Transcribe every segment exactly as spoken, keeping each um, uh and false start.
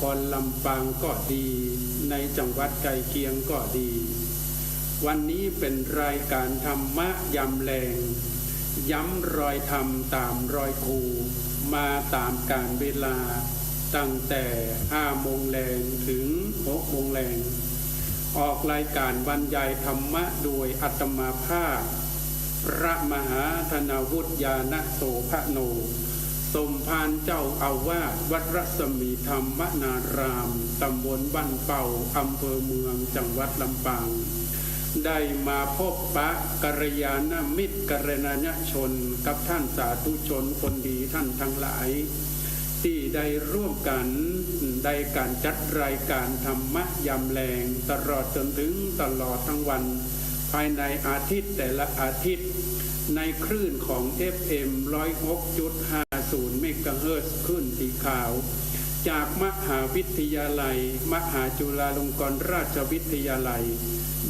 ครลำปางก็ดี ในจังหวัดใกล้เคียงก็ดี วันนี้เป๋นรายก๋านธรรมะยามแลง ย้ำรอยธรรมต๋ามรอยครู มาต๋ามก๋าลเวลา ตั้งแต่ห้าโมงแลงเถิงหกโมงแลง ออกรายก๋านบรรยายธรรมะโดยอาตมาภาพ พระมหาธนวุฒิ ญาณโสภโณ สมภารเจ้าอาวาสวัดรัศมีธรรมวนาราม ต๋ำบลบ้านเป้า อำเภอเมือง จังหวัดลำปาง ได้มาพบปะกัลยาณมิตร กัลยาณชน กับท่านสาธุชนคนดีท่านตังหลาย ตี้ได้ร่วมกั๋น ได้ก๋านจัดรายก๋านธรรมะยามแลง ตลอดจ๋นเถิงตลอดตังวัน ภายในอาทิตย์แต่ละอาทิตย์ ในคลื่นของ เอฟเอ็ม ร้อยหกจุดห้าศูนย์ เมกะเฮิรตซ์ คลื่นสีขาว จากมหาวิทยาลัย มหาจุฬาลงกรณราชวิทยาลัย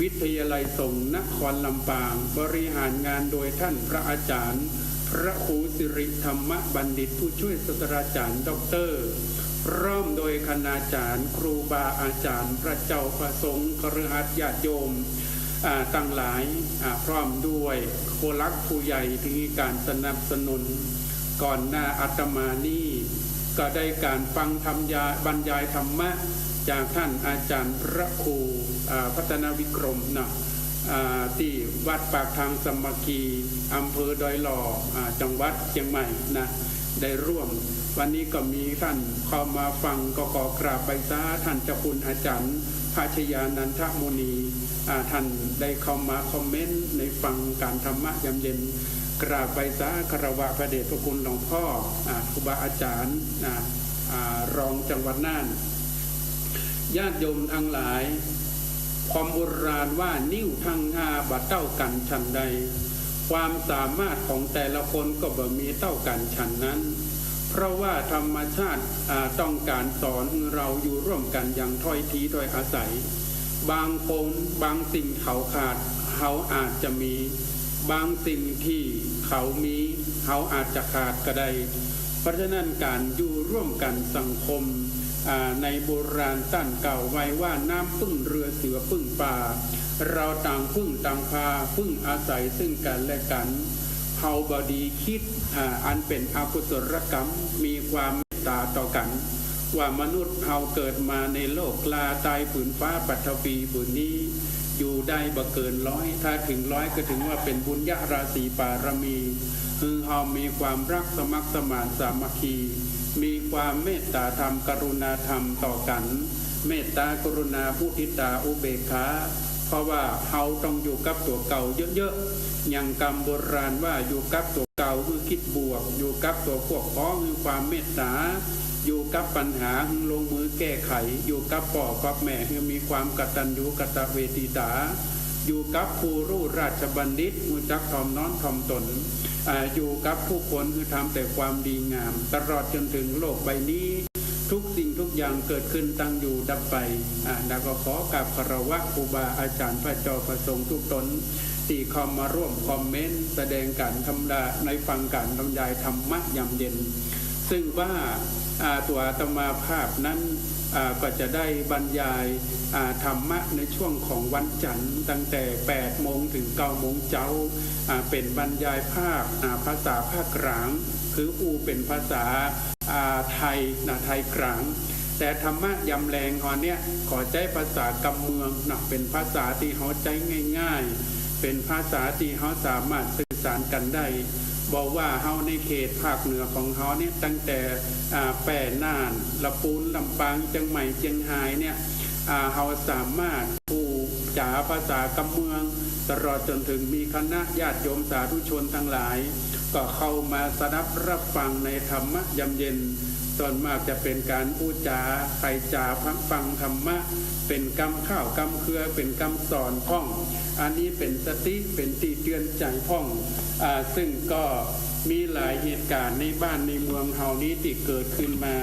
วิทยาลัยสงฆ์นครลำปาง บริหารงานโดยท่านพระอาจ๋ารย์ พระครูสิริธรรมบัณฑิต ผู้ช่วยศาสตราจ๋ารย์ด็อกเตอร์ พร้อมโดยคณาจ๋ารย์ ครูบาอาจ๋ารย์ พระเจ้าพระสงฆ์ คฤหัสถ์ญาติโยม อ่า ตังหลาย อ่า พร้อมด้วยผู้หลักผู้ใหญ่ตี้มีก๋านสนับสนุน ก่อนหน้าอาตมานี้ ก็ได้ก๋านฟังธรรมยา บรรยายธรรมะจากท่านอาจ๋ารย์พระครู อ่า พัฒนวิกรมเนาะ อ่า ตี้วัดปากทางสามัคคี อำเภอดอยหล่อ อ่า จังหวัดเจียงใหม่นะ ได้ร่วม วันนี้ก็มีท่านเข้ามาฟัง ก็ขอกราบไหว้สาท่านเจ้าคุณอาจ๋ารย์พระชยานันทมุนี อ่า ท่านได้เข้ามาคอมเมนต์ในฟังก๋านธรรมะยามเย็น กราบไหว้สาคารวะพระเดชพระคุณหลวงพ่อ อ่า ครูบาอาจ๋ารย์ อ่า อ่า รองจังหวัดน่าน ญาติโยมตังหลาย ความโบราณว่านิ้วตังห้าบ่เต้ากั๋นฉันใด ความสามารถของแต่ละคนก็บ่มีเต้ากั๋นฉันนั้น เพราะว่าธรรมชาติ อ่า ต้องก๋านสอนหื้อเฮาอยู่ร่วมกั๋นอย่างถ้อยทีถ้อยอาศัย บางคนบางสิ่งเขาขาด เฮาอาจจะมี บางสิ่งตี้เขามี เฮาอาจจะขาดก็ได้ เพราะฉะนั้นก๋านอยู่ร่วมกั๋นสังคม อ่า ในโบราณต้านกล่าวไว้ว่า น้ำพึ่งเรือเสือพึ่งป่า เฮาต่างพึ่งต่างพา พึ่งอาศัยซึ่งกั๋นและกั๋น เฮาบ่ดีคิด อ่า อันเป๋นอกุศลกรรม มีความเมตต๋าต่อกั๋น ว่ามนุษย์เฮาเกิดมาในโลก ลาต๋ายผืนฟ้าปฐพีผืนนี้ อยู่ได้บ่เกินร้อย ถ้าเถิงร้อยก็ถือว่าเป๋นบุญญาราศีปารมี หื้อเฮามีความฮักสมัครสมานสามัคคี มีความเมตต๋าธรรมกรุณาธรรมต่อกั๋น เมตต๋ากรุณามุทิตาอุเบกขา เพราะว่าเฮาต้องอยู่กับตั๋วเก่าเยอะๆ อย่างกำโบราณว่าอยู่กับตั๋วเก่าหื้อคิดบวก อยู่กับตั๋วพวกพ้องหื้อความเมตต๋า อยู่กับปัญหาหื้อลงมือแก้ไข อยู่กับป้อกับแม่หื้อมีความกตัญญูกตเวทิตา อยู่กับผู้ฮู้ราชบัณฑิต ฮู้จักถ่อมน้อมถ่อมต๋น อ่า อยู่กับผู้คนหื้อทำแต่ความดีงาม ตลอดจ๋นเถิงโลกใบนี้ ทุกสิ่งทุกอย่างเกิดขึ้นตั้งอยู่ดับไป อ่า แล้วก็ขอกราบคารวะครูบาอาจ๋ารย์พระเจ้าพระสงฆ์ทุกต๋น ตี้เข้ามาร่วมคอมเมนต์แสดงก๋านธรรมะในฟังก๋านบรรยายธรรมะยามเย็น ซึ่งว่า อ่า ตั๋วอาตมาภาพนั้น อ่า ก็จะได้บรรยาย อ่า ธรรมะในช่วงของวันจันทร์ ตั้งแต่แปดโมงเถิงเก้าโมงเจ๊า อ่า เป๋นบรรยายภาค อ่า ภาษาภาคกลาง คืออู้เป๋นภาษา อ่า ไทยนะ ไทยกลาง แต่ธรรมะยามแลงอันเนี้ย ขอใจ๊ภาษากำเมืองนะ เป๋นภาษาตี้เฮาใจ๊ง่ายๆ เป๋นภาษาตี้เฮาสามารถสื่อสารกั๋นได้ บ่ว่าเฮาในเขตภาคเหนือของเฮาเนี่ย ตั้งแต่ อ่า แป้ น่าน ละปูน ลำปาง เจียงใหม่ เจียงฮายเนี่ย อ่า เฮาสามารถพูดจ๋าภาษากำเมือง ตลอดจ๋นเถิงมีคณะญาติโยมสาธุชนตังหลาย ก็เข้ามาสดับรับฟังในธรรมะยามเย็น ส่วนมากจะเป๋นก๋านอู้จ๋าไขจ๋าฟังธรรมะ เป๋นกำข้าวกำเครือ เป๋นกำสอนพ่อง อันนี้เป๋นสติ เป๋นตี้เตือนใจ๋พ่อง อ่า ซึ่งก็มีหลายเหตุก๋ารณ์ในบ้านในเมืองเฮานี้ตี้เกิดขึ้นมา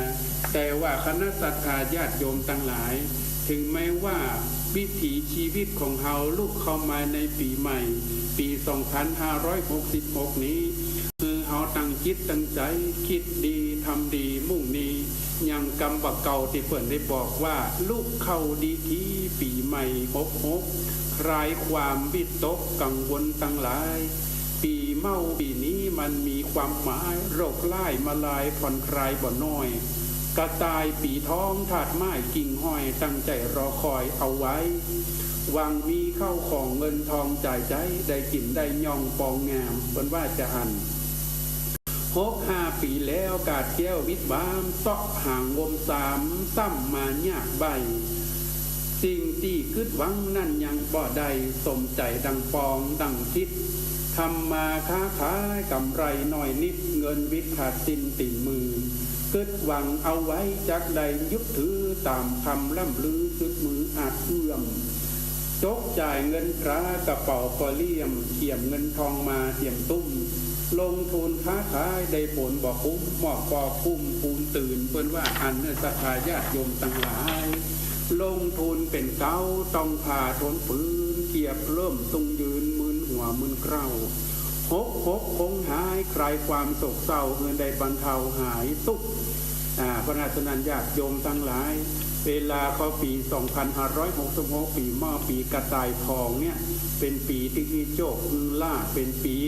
แต่ว่าคณะศรัทธาญาติโยมตังหลาย ถึงแม้ว่าวิถีชีวิตของเฮาลุกเข้ามาในปี๋ใหม่ ปี๋สองพันห้าร้อยหกสิบหกนี้ คือเฮาตั้งจิตตั้งใจ๋ คิดดี ทำดี มุ่งดี ยังกำบ่าเก่าตี้เปิ้นได้บอกว่า ลุเข้าดีกีปี๋ใหม่หกหก คลายความวิตกกังวลตังหลาย ปี๋เม้าปี๋นี้มันมีความหมาย โรคร้ายมาลายผ่อนคลายบ่น้อย กระต่ายปี๋ทองธาตุไม้กิ่งห้อย ตั้งใจ๋รอคอยเอาไว้ หวังมีเข้าของเงินทองจ่ายใจ๊ ได้กิ๋นได้ย่องปองงาม เปิ้นว่าจาอั้น หกห้าปี๋แล้ว กาดแก้ววิดวาม เซาะหางมสาม ซ้ำมายากใบ้ สิ่งตี้กึ๊ดหวังนั้นยังบ่ได้ สมใจ๋ดังปองดังคิด ทำมาค้าขายก๋ำไรน้อยนิด เงินวิดผาดสิ้นตี๋นมือ กึ๊ดหวังเอาไว้จักได้ยึดถือ ต๋ามกำล่ำลือ สุดมืออาจเอื้อม จกจ่ายเงินตรา กระเป๋าก็เลี่ยม เขี่ยมเงินทองมาเหี่ยมตุ้ม ลงทุนค้าขายได้ผลบ่คุ้ม หมอกบ่คุ้มปูนตื่น เปิ้นว่าอั้นเน่อ ศรัทธาญาติโยมตังหลาย ลงทุนเป๋นเก๊า ต้องผ่าทนฝืน เกียบเริ่มตุงยืน มึนหัวมึนเกล้า หกหกคงหาย คลายความโศกเศร้า หื้อได้บรรเทาหายตุ๊กข์ อ่า เพราะฉะนั้นญาติโยมตังหลาย เวลาเข้าปี๋สองพันห้าร้อยหกสิบหก ปี๋เมาะ ปี๋กระต่ายทองเนี่ย เป๋นปี๋ตี้หื้อโจคหื้อลาภ เป๋นปี๋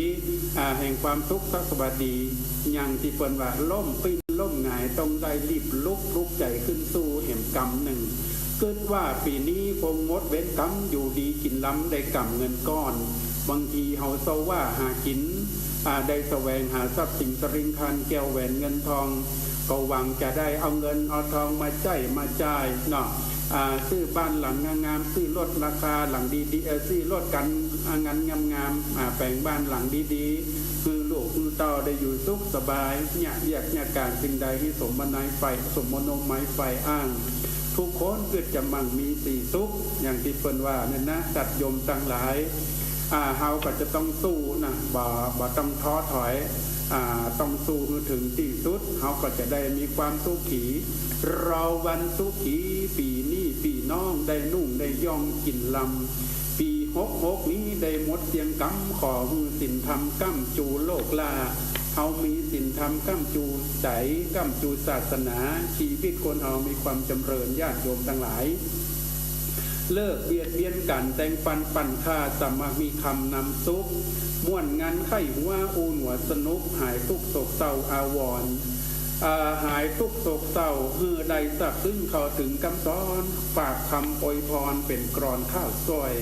อ่า แห่งความสุขสวัสดี อย่างตี้เปิ้นว่า ล้มปิ้นล้มหงาย ต้องได้รีบลุก ลุกใจ๋ขึ้นสู้แหมกำนึ่ง กึ๊ดว่าปี๋นี้คงหมดเวรกรรม อยู่ดีกิ๋นลำ ได้ก๋ำเงินก้อน บางทีเฮาเซาะว่าหากิ๋น อ่า ได้แสวงหาทรัพย์สินสะหริงคาร แก้วแหวนเงินทอง ก็หวังจะได้เอาเงินเอาทองมาใจ๊มาจ่ายเนาะ อ่า ซื้อบ้านหลังงามๆ ซื้อรถราคาหลังดีๆ เอ่อ ซื้อรถก๋าน อ่า งานงามๆ อ่า แป๋งบ้านหลังดีๆ หื้อลูกหื้อเต้าได้อยู่สุขสบาย เยียะเวียกเยียะก๋านสิ่งใดหื้อสมมนัสใฝ่ สมมโนมัยใฝ่อ้าง ทุกคนกึ๊ดจะมั่งมีสีสุข อย่างตี้เปิ้นว่าเนี่ยนะ ญาติโยมตังหลาย อ่า เฮาก็จะต้องสู้นะ บ่ บ่ต้องท้อถอย อ่า ต้องสู้หื้อเถิงตี้สุด เฮาก็จะได้มีความสุขี รอวันสุขี ปี๋นี้ปี้น้องได้นุ่งได้ย่องกิ๋นลำ ปี๋หกหกนี้ได้หมดเสี้ยงกำ ขอหื้อศีลธรรมก้ำจูโลกล้า เฮามีศีลธรรมก้ำจูใจ๋ ก้ำจูศาสนา ชีวิตคนเฮามีความจ๋ำเริญ ญาติโยมตังหลาย เลิกเบียดเบียนกั๋น แต่งปันปันค่า สามัคคีคำนำสุข ม่วนงันใค่หัว อู้หนัวสนุก หายตุ๊กข์โศกเศร้าอาวรณ์ อ่า หายตุ๊กข์โศกเศร้า หื้อได้ซาบซึ้งเข้าเถิงกำสอน ฝากกำอวยพรเป๋นกลอนข้าวซ่อย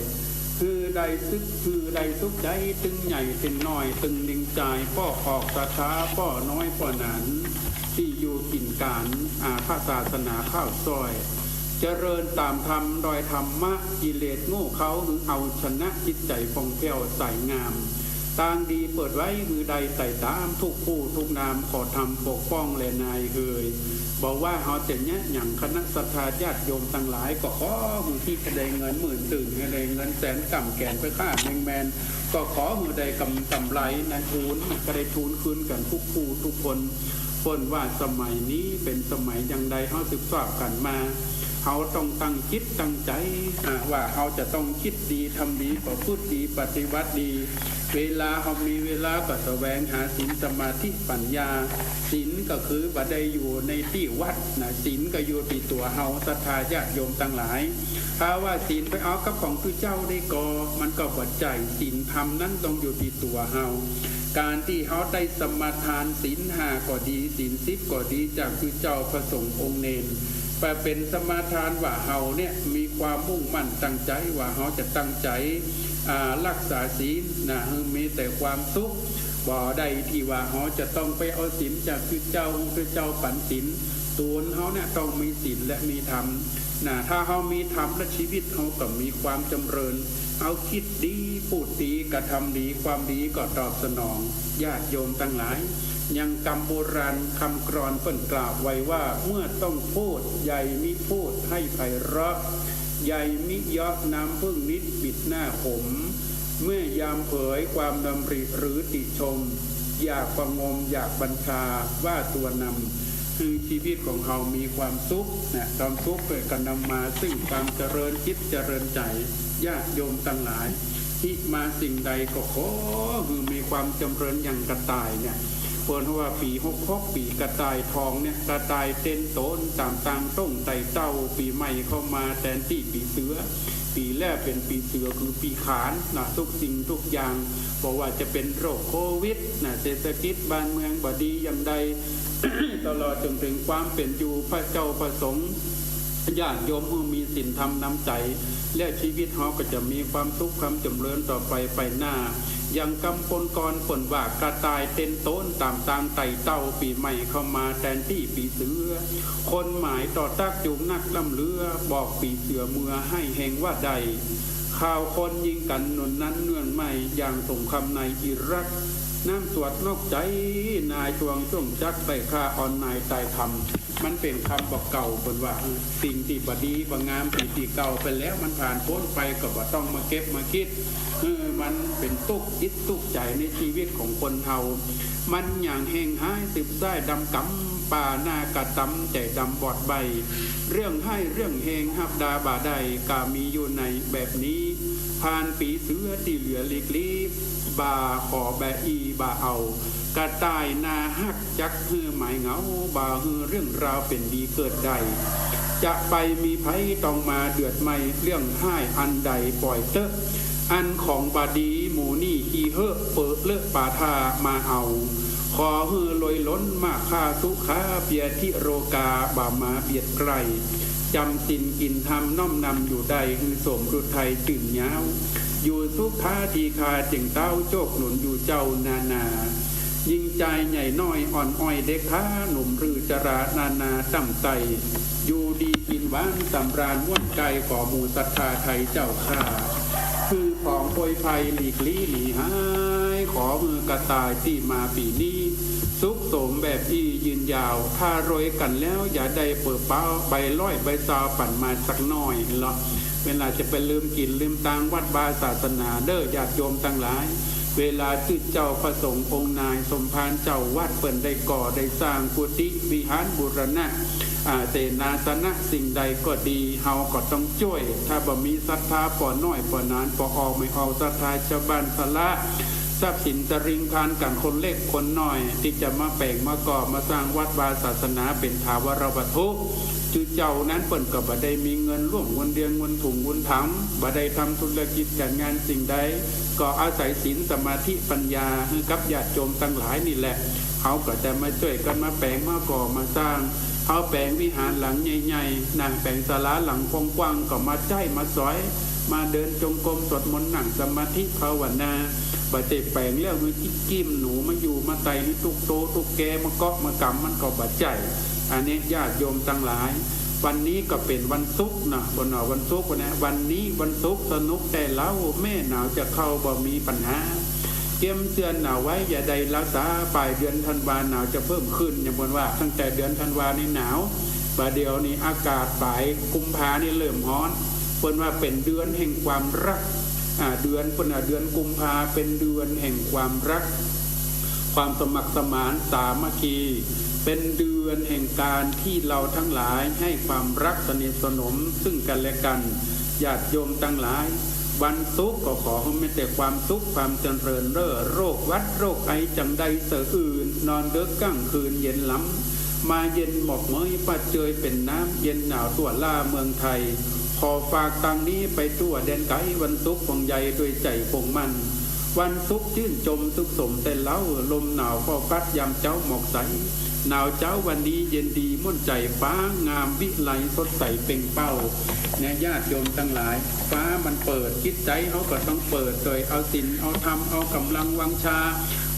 หื้อได้สุข หื้อได้สุขใจ๋ ตึงใหญ่ตึงน้อย ตึงนิงจาย ป้อขอกศรัทธา ป้อน้อยป้อหนาน ตี้อยู่กิ๋นก๋าน อ่า พระศาสนาข้าวซ่อย เจริญต๋ามธรรมดอยธรรมะ กิเลสโง่เขลา หื้อเอาชนะจิตใจ๋ผ่องแผ้วใสงาม ตางดีเปิดไว้ หื้อได้ไต่ต๋าม ทุกผู้ทุกนาม ขอธรรมปกป้องแลนายเฮย บ่ว่าเฮาจะเยียะหยัง คณะศรัทธาญาติโยมตังหลาย ก็ขอหื้อฮิตได้เงินหมื่น ตื่นหื้อได้เงินแสน ก้ำแก๋นไปข้าแมงแมน ก็ขอหื้อได้ก๋ำ ก๋ำไรในทุน ก็ได้ทุนคืนกั๋นทุกผู้ทุกคน เปิ้นว่าสมัยนี้เป๋นสมัยอย่างใด เฮาสืบทอดกั๋นมา เฮาต้องตั้งจิตตั้งใจ๋ อ่า ว่าเฮาจะต้องคิดดี ทำดี ประพฤติดี ปฏิบัติดี เวลาเฮามีเวลาก็แสวงหาศีล สมาธิ ปัญญา ศีลก็คือบ่ได้อยู่ในตี้วัดนะ ศีลก็อยู่ตี้ตั๋วเฮา ศรัทธาญาติโยมตังหลาย ถ้าว่าศีลไปเอากับของคือเจ้าได้ก่อ มันก็บ่ใจ้ ศีลธรรมนั้นต้องอยู่ตี้ตั๋วเฮา ก๋านตี้เฮาได้สมาทานศีลห้าก็ดี ศีลสิบก็ดี จากคือเจ้าพระสงฆ์องค์เณร ไปเป๋นสมาทานว่าเฮาเนี่ยมีความมุ่งมั่นตั้งใจ๋ว่าเฮาจะตั้งใจ๋ อ่า รักษาศีลนะ หื้อมีแต่ความสุข บ่ได้ตี้ว่าเฮาจะต้องไปเอาศีลจากคือเจ้า คือเจ้าปั๋นศีล ตั๋วเฮาเนี่ยต้องมีศีลและมีธรรมนะ ถ้าเฮามีธรรมแล้วชีวิตเฮาก็มีความจ๋ำเริญ เฮาคิดดี พูดดี กระทำดี ความดีก็ตอบสนอง ญาติโยมตังหลาย ยังกำโบราณกำกลอนเปิ้นกล่าวไว้ว่า เมื่อต้องพูด ใหญ่มิพูดให้ไพเราะ ใหญ่มิเยาะน้ำผึ้งนิด ปิดหน้าขม เมื่อยามเผยความดำริหรือติชม อยากประงม อยากบัญชา ว่าตัวนำ คือชีวิตของเฮามีความสุขนะ ความสุขก็นำมาซึ่งความเจริญจิตเจริญใจ๋ ญาติโยมตังหลาย ฮิมาสิ่งใดก็ขอหื้อมีความจ๋ำเริญอย่างกระต่ายเนี่ย เปิ้นว่าปี๋หกหก ปี๋กระต่ายทองเนี่ย กระต่ายเต้นโตนต๋ามตางต้งไต่เต้า ปี๋ใหม่เข้ามาแตนตี้ปี๋เสือ ปี๋แรกเป๋นปี๋เสือคือปี๋ขานนะ ทุกสิ่งทุกอย่าง บ่ว่าจะเป๋นโรคโควิดนะ เศรษฐกิจบ้านเมืองบ่ดีอย่างใด ตลอดจนเถิงความเป๋นอยู่พระเจ้าพระสงฆ์ ญาติโยมหื้อมีศีลธรรมนำใจ๋ และชีวิตเฮาก็จะมีความสุขความจ๋ำเริญต่อไปไปหน้า อย่างกำปนก่อนเปิ้นว่ากระต่ายเต้นโตนต๋ามตางไต่เต้า ปี๋ใหม่เข้ามาแตนตี้ปี๋เสือ คนหมายต่อตั๊กจูงนักล่ำเลือ บอกปี๋เสือเมือให้แฮงว่าได้ ข่าวคนยิงกั๋นหนุนนั้นเนื่องไม่ อย่างสงครามในอิรัก น้ำสวดนอกใจ๋ นายจวงจ้วงจัก ได้ฆ่าอ่อนนายตายคำ มันเป๋นกำบ่าเก่าเปิ้นว่า สิ่งตี้บ่ดีบ่งาม สิ่งตี้เก่าไปแล้ว มันผ่านป๊นไป ก็บ่ต้องมาเก็บมาคิด เออ มันเป๋นตุ๊กจิตตุ๊กใจ๋ในชีวิตของคนเฮา มันหยังแฮงฮ้ายสืบซ้ายดำกำ ป่าหน้ากระตำใจ๋ดำบอดใบ้ เรื่องฮ้ายเรื่องแฮงฮับดาบ่าได้ ก็มีอยู่ในแบบนี้ ผ่านปี๋เสือตี้เหลือหลีกลี บ่าขอบ่าอี้บ่าเอา กระต่ายนาฮัก จักหื้อหมายเหงา บ่หื้อเรื่องราวเป๋นดีเกิดได้ จะไปมีใผต้องมาเดือดไหม้ เรื่องฮ้ายอันใดป่อยเต๊อะ อันของบ่ดีหมู่นี่ขี้เฮอะ เปอะเลอะป่าท่ามาเอา ขอหื้อลอยล้นมาฆ่าสุขา เปียธิโรคา บ่ามาเบียดใก้ จ๋ำศีลกิ๋นธรรมน้อมนำอยู่ได้ หื้อสมฤทัยจื้นยาว อยู่สุขาดีคาเจ๋งเต๊า โจคหนุนอยู่เจ้านานา ญิงจายใหญ่น้อยอ่อนอ้อยเด็กขาหนุ่มรื้อจรานานาต้ำไต้ อยู่ดีกิ๋นหวานสำราญม่วนกาย ขอหมู่ศรัทธาไทยเจ้าข้า คือของโพยภัยหลีกลี้หนีฮ้าย ขอหื้อกระต่ายตี้มาปี๋นี้ สุขสมแบบอี้ยืนยาว ถ้ารวยกั๋นแล้วอย่าได้เปิดเป๋า ใบร้อยใบซาวปั๋นมาสักหน้อยละ เวลาจะไปลืมกิ๋นลืมตางวัดวาศาสนาเด้อญาติโยมตังหลาย เวลาตี้เจ้าพระสงฆ์องค์นายสมภารเจ้าวัดเปิ้นได้ก่อได้สร้างกุฏิวิหารบูรณะ อ่า เสนาสนะสิ่งใดก็ดี เฮาก็ต้องจ้วย ถ้าบ่มีศรัทธาป้อน้อยป้อหนานป้อออกไม่ออกศรัทธาชาวบ้านสละ ทรัพย์สินตะริงพานกั๋นคนเล็กคนน้อย ตี้จะมาแป๋งมาก่อมาสร้างวัดวาศาสนาเป๋นถาวรวัตถุ จื้อเจ้านั้นเปิ้นก็บ่ได้มีเงินร่วมเงินเดือนเงินถุงเงินถัง บ่ได้ทำธุรกิจก๋านงานสิ่งใด ก็อาศัยศีลสมาธิปัญญาหื้อกับญาติโยมตังหลายนี่แหละ เฮาก็จะมาจ้วยกั๋นมาแป๋งมาก่อมาสร้าง เฮาแป๋งวิหารหลังใหญ่ๆ นะ แป๋งศาลาหลังกว้างๆ ก็มาใจ๊มาสอย มาเดินจงกรมสวดมนต์นั่งสมาธิภาวนา บ่ใจ้แป๋งแล้วหื้อจิ๊กกี้หนูมาอยู่มาไต่หื้อตุ๊กโตตุ๊กแกมาเกาะมากำ มันก็บ่ใจ้ อันนี้ญาติโยมตังหลาย วันนี้ก็เป๋นวันศุกร์นะ วันเสาร์วันศุกร์วันนี้ วันนี้วันศุกร์สนุกแต๊เล่า แม่หนาวจะเข้าบ่มีปัญหา เกียมเสื้อหนาวไว้อย่าได้ละสา ป๋ายเดือนธันวาหนาวจะเพิ่มขึ้น อย่างเปิ้นว่าตั้งแต่เดือนธันวานี่หนาว บ่าเดี่ยวนี้อากาศป๋ายกุมภานี่เริ่มฮ้อน เปิ้นว่าเป๋นเดือนแห่งความฮัก อ่า เดือน เปิ้นว่าเดือนกุมภาเป๋นเดือนแห่งความฮัก ความสมัครสมานสามัคคี เป๋นเดือนแห่งก๋านตี้เฮาตังหลายหื้อความฮักสนิทสนมซึ่งกั๋นและกั๋น ญาติโยมตังหลาย วันศุกร์ก็ขอหื้อมีแต่ความสุขความเจริญเล่อ โรคหวัดโรคไอจั่งได้เสอะอื่น นอนเดิ็กก้างคืนเย็นลำ มาเย็นหมอกเหมยปาดเจยเป๋นน้ำ เย็นหนาวทั่วล้าเมืองไทย ขอฝากตางนี้ไปทั่วแดนไก๋ วันศุกร์ผ่องใยด้วยใจ๋ผ่องมั่น วันศุกร์จื้นจมสุขสมแต๊เล่า ลมหนาวเฝ้าพัดยามเจ๊าหมอกใส หนาวเจ๊าวันนี้เย็นดีม่วนใจ๋ ฟ้างามวิไลสดใสเปล่งเปล้า เนี่ยญาติโยมตังหลาย ฟ้ามันเปิด จิตใจ๋เฮาก็ต้องเปิด โดยเอาศีลเอาธรรมเอาก๋ำลังวังชา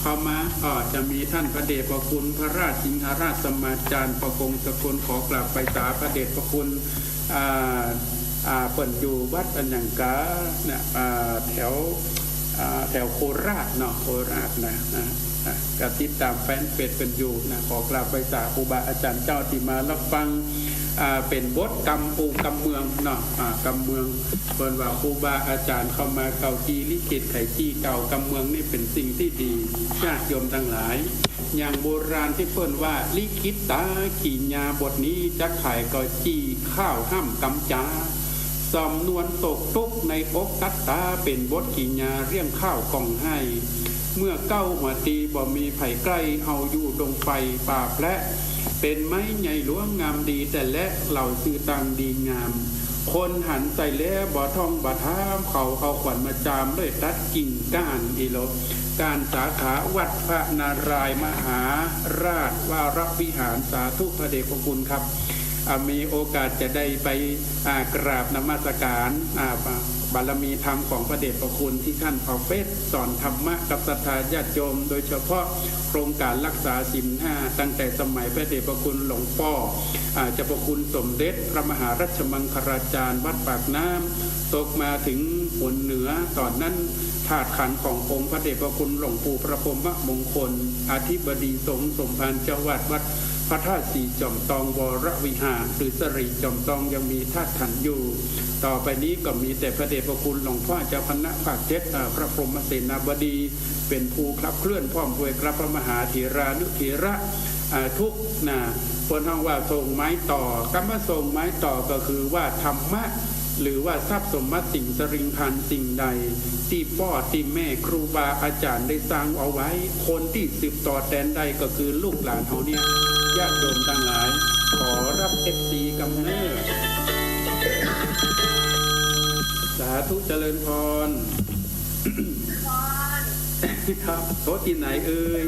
เข้ามา ก็จะมีต้านพระเดชพระคุณพระราชสิงหราชสมาจารย์ ประกงสกุล ขอกราบไหว้สาพระเดชพระคุณ อ่า อ่า เปิ้นอยู่วัดอะหยังกา เนี่ย อ่า แถว อ่า แถวโคราชเนาะ โคราชนะ อ่า อ่า ก็ติดต๋ามแฟนเพจเปิ้นอยู่นะ ขอกราบไหว้สาครูบาอาจ๋ารย์เจ้าตี้มาฮับฟัง อ่า เป๋นบทกำปูกำเมืองเนาะ อ่า กำเมือง เปิ้นว่าครูบาอาจ๋ารย์เข้ามาเก่าจี่ลิขิตไขจี่เก่า กำเมืองนี่เป๋นสิ่งตี้ดี ญาติโยมตังหลาย อย่างโบราณตี้เปิ้นว่า ลิขิตตาขีญาบทนี้ จักขายก็จี้ข้าวห้ามกำจา สำนวนตกตุ๊กข์ในอกตั๊ดต๋า เป๋นบทขีญาเลี่ยงข้าวกล่องไห้ เมื่อเก๊าหัวตีบ่มีใผใก้ เฮาอยู่ดงไปป่าแพละ เป๋นไม้ใหญ่หลวงงามดีแต่แล เหล่าจื้อตั้งดีงาม คนหันใส่แลบ่ท่องบ่ถาม เขาเอาขวานมาจาม ด้วยตัดกิ่งก้าน อีโล ก้านสาขา วัดพระนารายณ์มหาราชวรวิหาร สาธุพระเดชพระคุณครับ อ่า มีโอกาสจะได้ไป อ่า กราบนมัสการ อ่า บารมีธรรมของพระเดชพระคุณตี้ท่านเอาเปสสอนธรรมะกับศรัทธาญาติโยม โดยเฉพาะโครงการรักษาศีลห้า ตั้งแต่สมัยพระเดชพระคุณหลวงป้อ อ่า เจ้าพระคุณสมเด็จพระมหารัชมังคลาจารย์วัดปากน้ำ ตกมาถึงหนเหนือ ต๋อนนั้นธาตุขันธ์ขององค์พระเดชพระคุณหลวงปู่พระพรหมมงคล อธิบดีสงฆ์สมภารเจ้าอาวาสวัดพระธาตุสีจ๋อมตองวรวิหาร หรือสรีจ๋อมตอง ยังมีธาตุขันธ์อยู่ ต่อไปนี้ก็มีแต่พระเดชพระคุณหลวงพ่อเจ้าคณะภาคเจ็ด อ่า พระพรหมเสนาบดี เป๋นผู้ขับเคลื่อนพร้อมด้วยกับพระมหาเถรานุเถระ อ่า ทุกข์นะ เปิ้นฮ้องว่าส่งไม้ต่อ กำว่าส่งไม้ต่อก็คือว่าธรรมะ หรือว่าทรัพย์สมบัติสิ่งสริงพรรณสิ่งใด ตี้ป้อตี้แม่ครูบาอาจ๋ารย์ได้สร้างเอาไว้ คนตี้สืบต่อแตนได้ก็คือลูกหลานเฮาเนี่ย ญาติโยมตังหลาย ขอรับเอฟซีกำเน้อ สาธุเจริญพร ครับ โทรตี้ไหนเอ่ย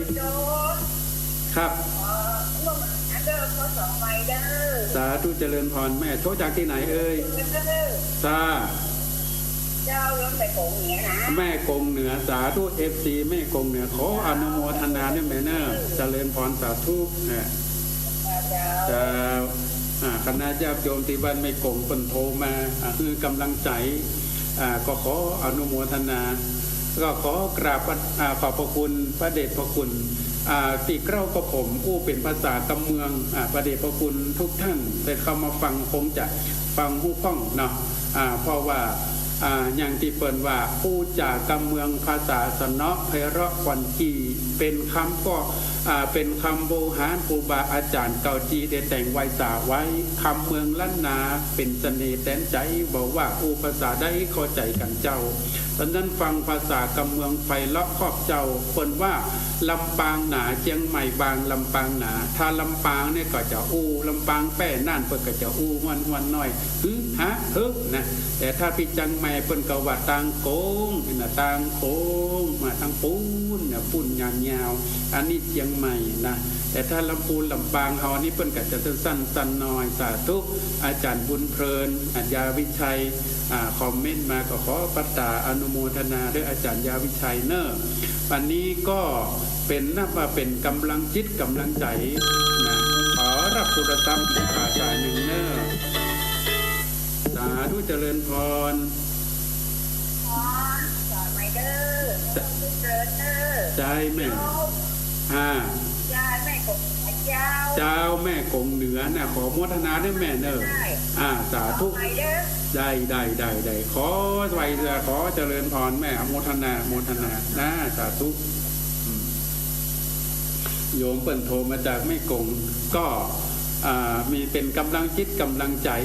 ครับ สาธุเจริญพรแม่ โทรจากตี้ไหนเอ่ย จ้า แม่กงเหนือ สาธุ เอฟซี แม่กงเหนือ ขออนุโมทนาด้วยแม่เน้อ เจริญพร สาธุ นะ เจ้า อ่า คณะญาติโยมตี้บ้านแม่กงเปิ้นโทรมา อ่า หื้อกำลังใจ๋ อ่า ก็ขออนุโมทนา ก็ขอกราบ อ่า ขอบพระคุณพระเดชพระคุณ อ่า ตี้เกล้ากับผมอู้เป๋นภาษากำเมือง อ่า พระเดชพระคุณทุกท่านได้เข้ามาฟังคงจะฟังฮู้พ่องเนาะ อ่า เพราะว่า อ่า อย่างตี้เปิ้นว่า อู้จ๋ากำเมืองภาษาสะเนาะไพเราะขวัญขี่ เป๋นกำก็ อ่า เป๋นกำโบราณครูบาอาจ๋ารย์เก่าตี้ได้แต่งไว้สาไว้ กำเมืองล้านนาเป๋นเสน่ห์แตนใจ๋ บ่ว่าอู้ภาษาใดเข้าใจ๋กั๋นเจ้า ต๋อนนั้นฟังภาษากำเมืองไพเราะขอบเจ้า เปิ้นว่าลำปางหนา เจียงใหม่บาง ลำปางหนา ถ้าลำปางเนี่ยก็จะอู้ ลำปางแป้ น่านเปิ้นก็จะอู้ห้วนๆ น้อย หือ ฮะ เฮ้อ นะ แต่ถ้าปี้เจียงใหม่เปิ้นก็ว่าตางโก๋ง นะ ตางโก๋ง มาตางปู๊น นะ ปู๊นยาวๆ อันนี้เจียงใหม่นะ แต่ถ้าลำปูนลำปางเฮานี่เปิ้นก็จะสั้นๆ น้อย สาธุ อาจ๋ารย์บุญเพลิน อ่า ยาวิชัย อ่า คอมเมนต์มาก็ขอปัตตาอนุโมทนาด้วยอาจ๋ารย์ยาวิชัยเน้อ วันนี้ก็เป๋นนับว่าเป๋นกำลังจิตกำลังใจ๋นะ ขอรับโทรศัพท์อีกสายหนึ่งเน้อ สาธุเจริญพร พร สอนใหม่เด้อ เจริญเด้อ ใจ้แม่ โยม อ่า ยายแม่กงเหนือเจ้า เจ้าแม่กงเหนือนะ ขอโมทนาด้วยแม่เน้อ ใจ้ อ่า สาธุ สอนใหม่เด้อ ได้ ได้ ได้ ได้ ขอไหว้ ขอเจริญพรแม่ อนุโมทนา อนุโมทนานะ สาธุ อืม โยมเปิ้นโทรมาจากแม่กง ก็ อ่า มีเป๋นกำลังจิตกำลังใจ๋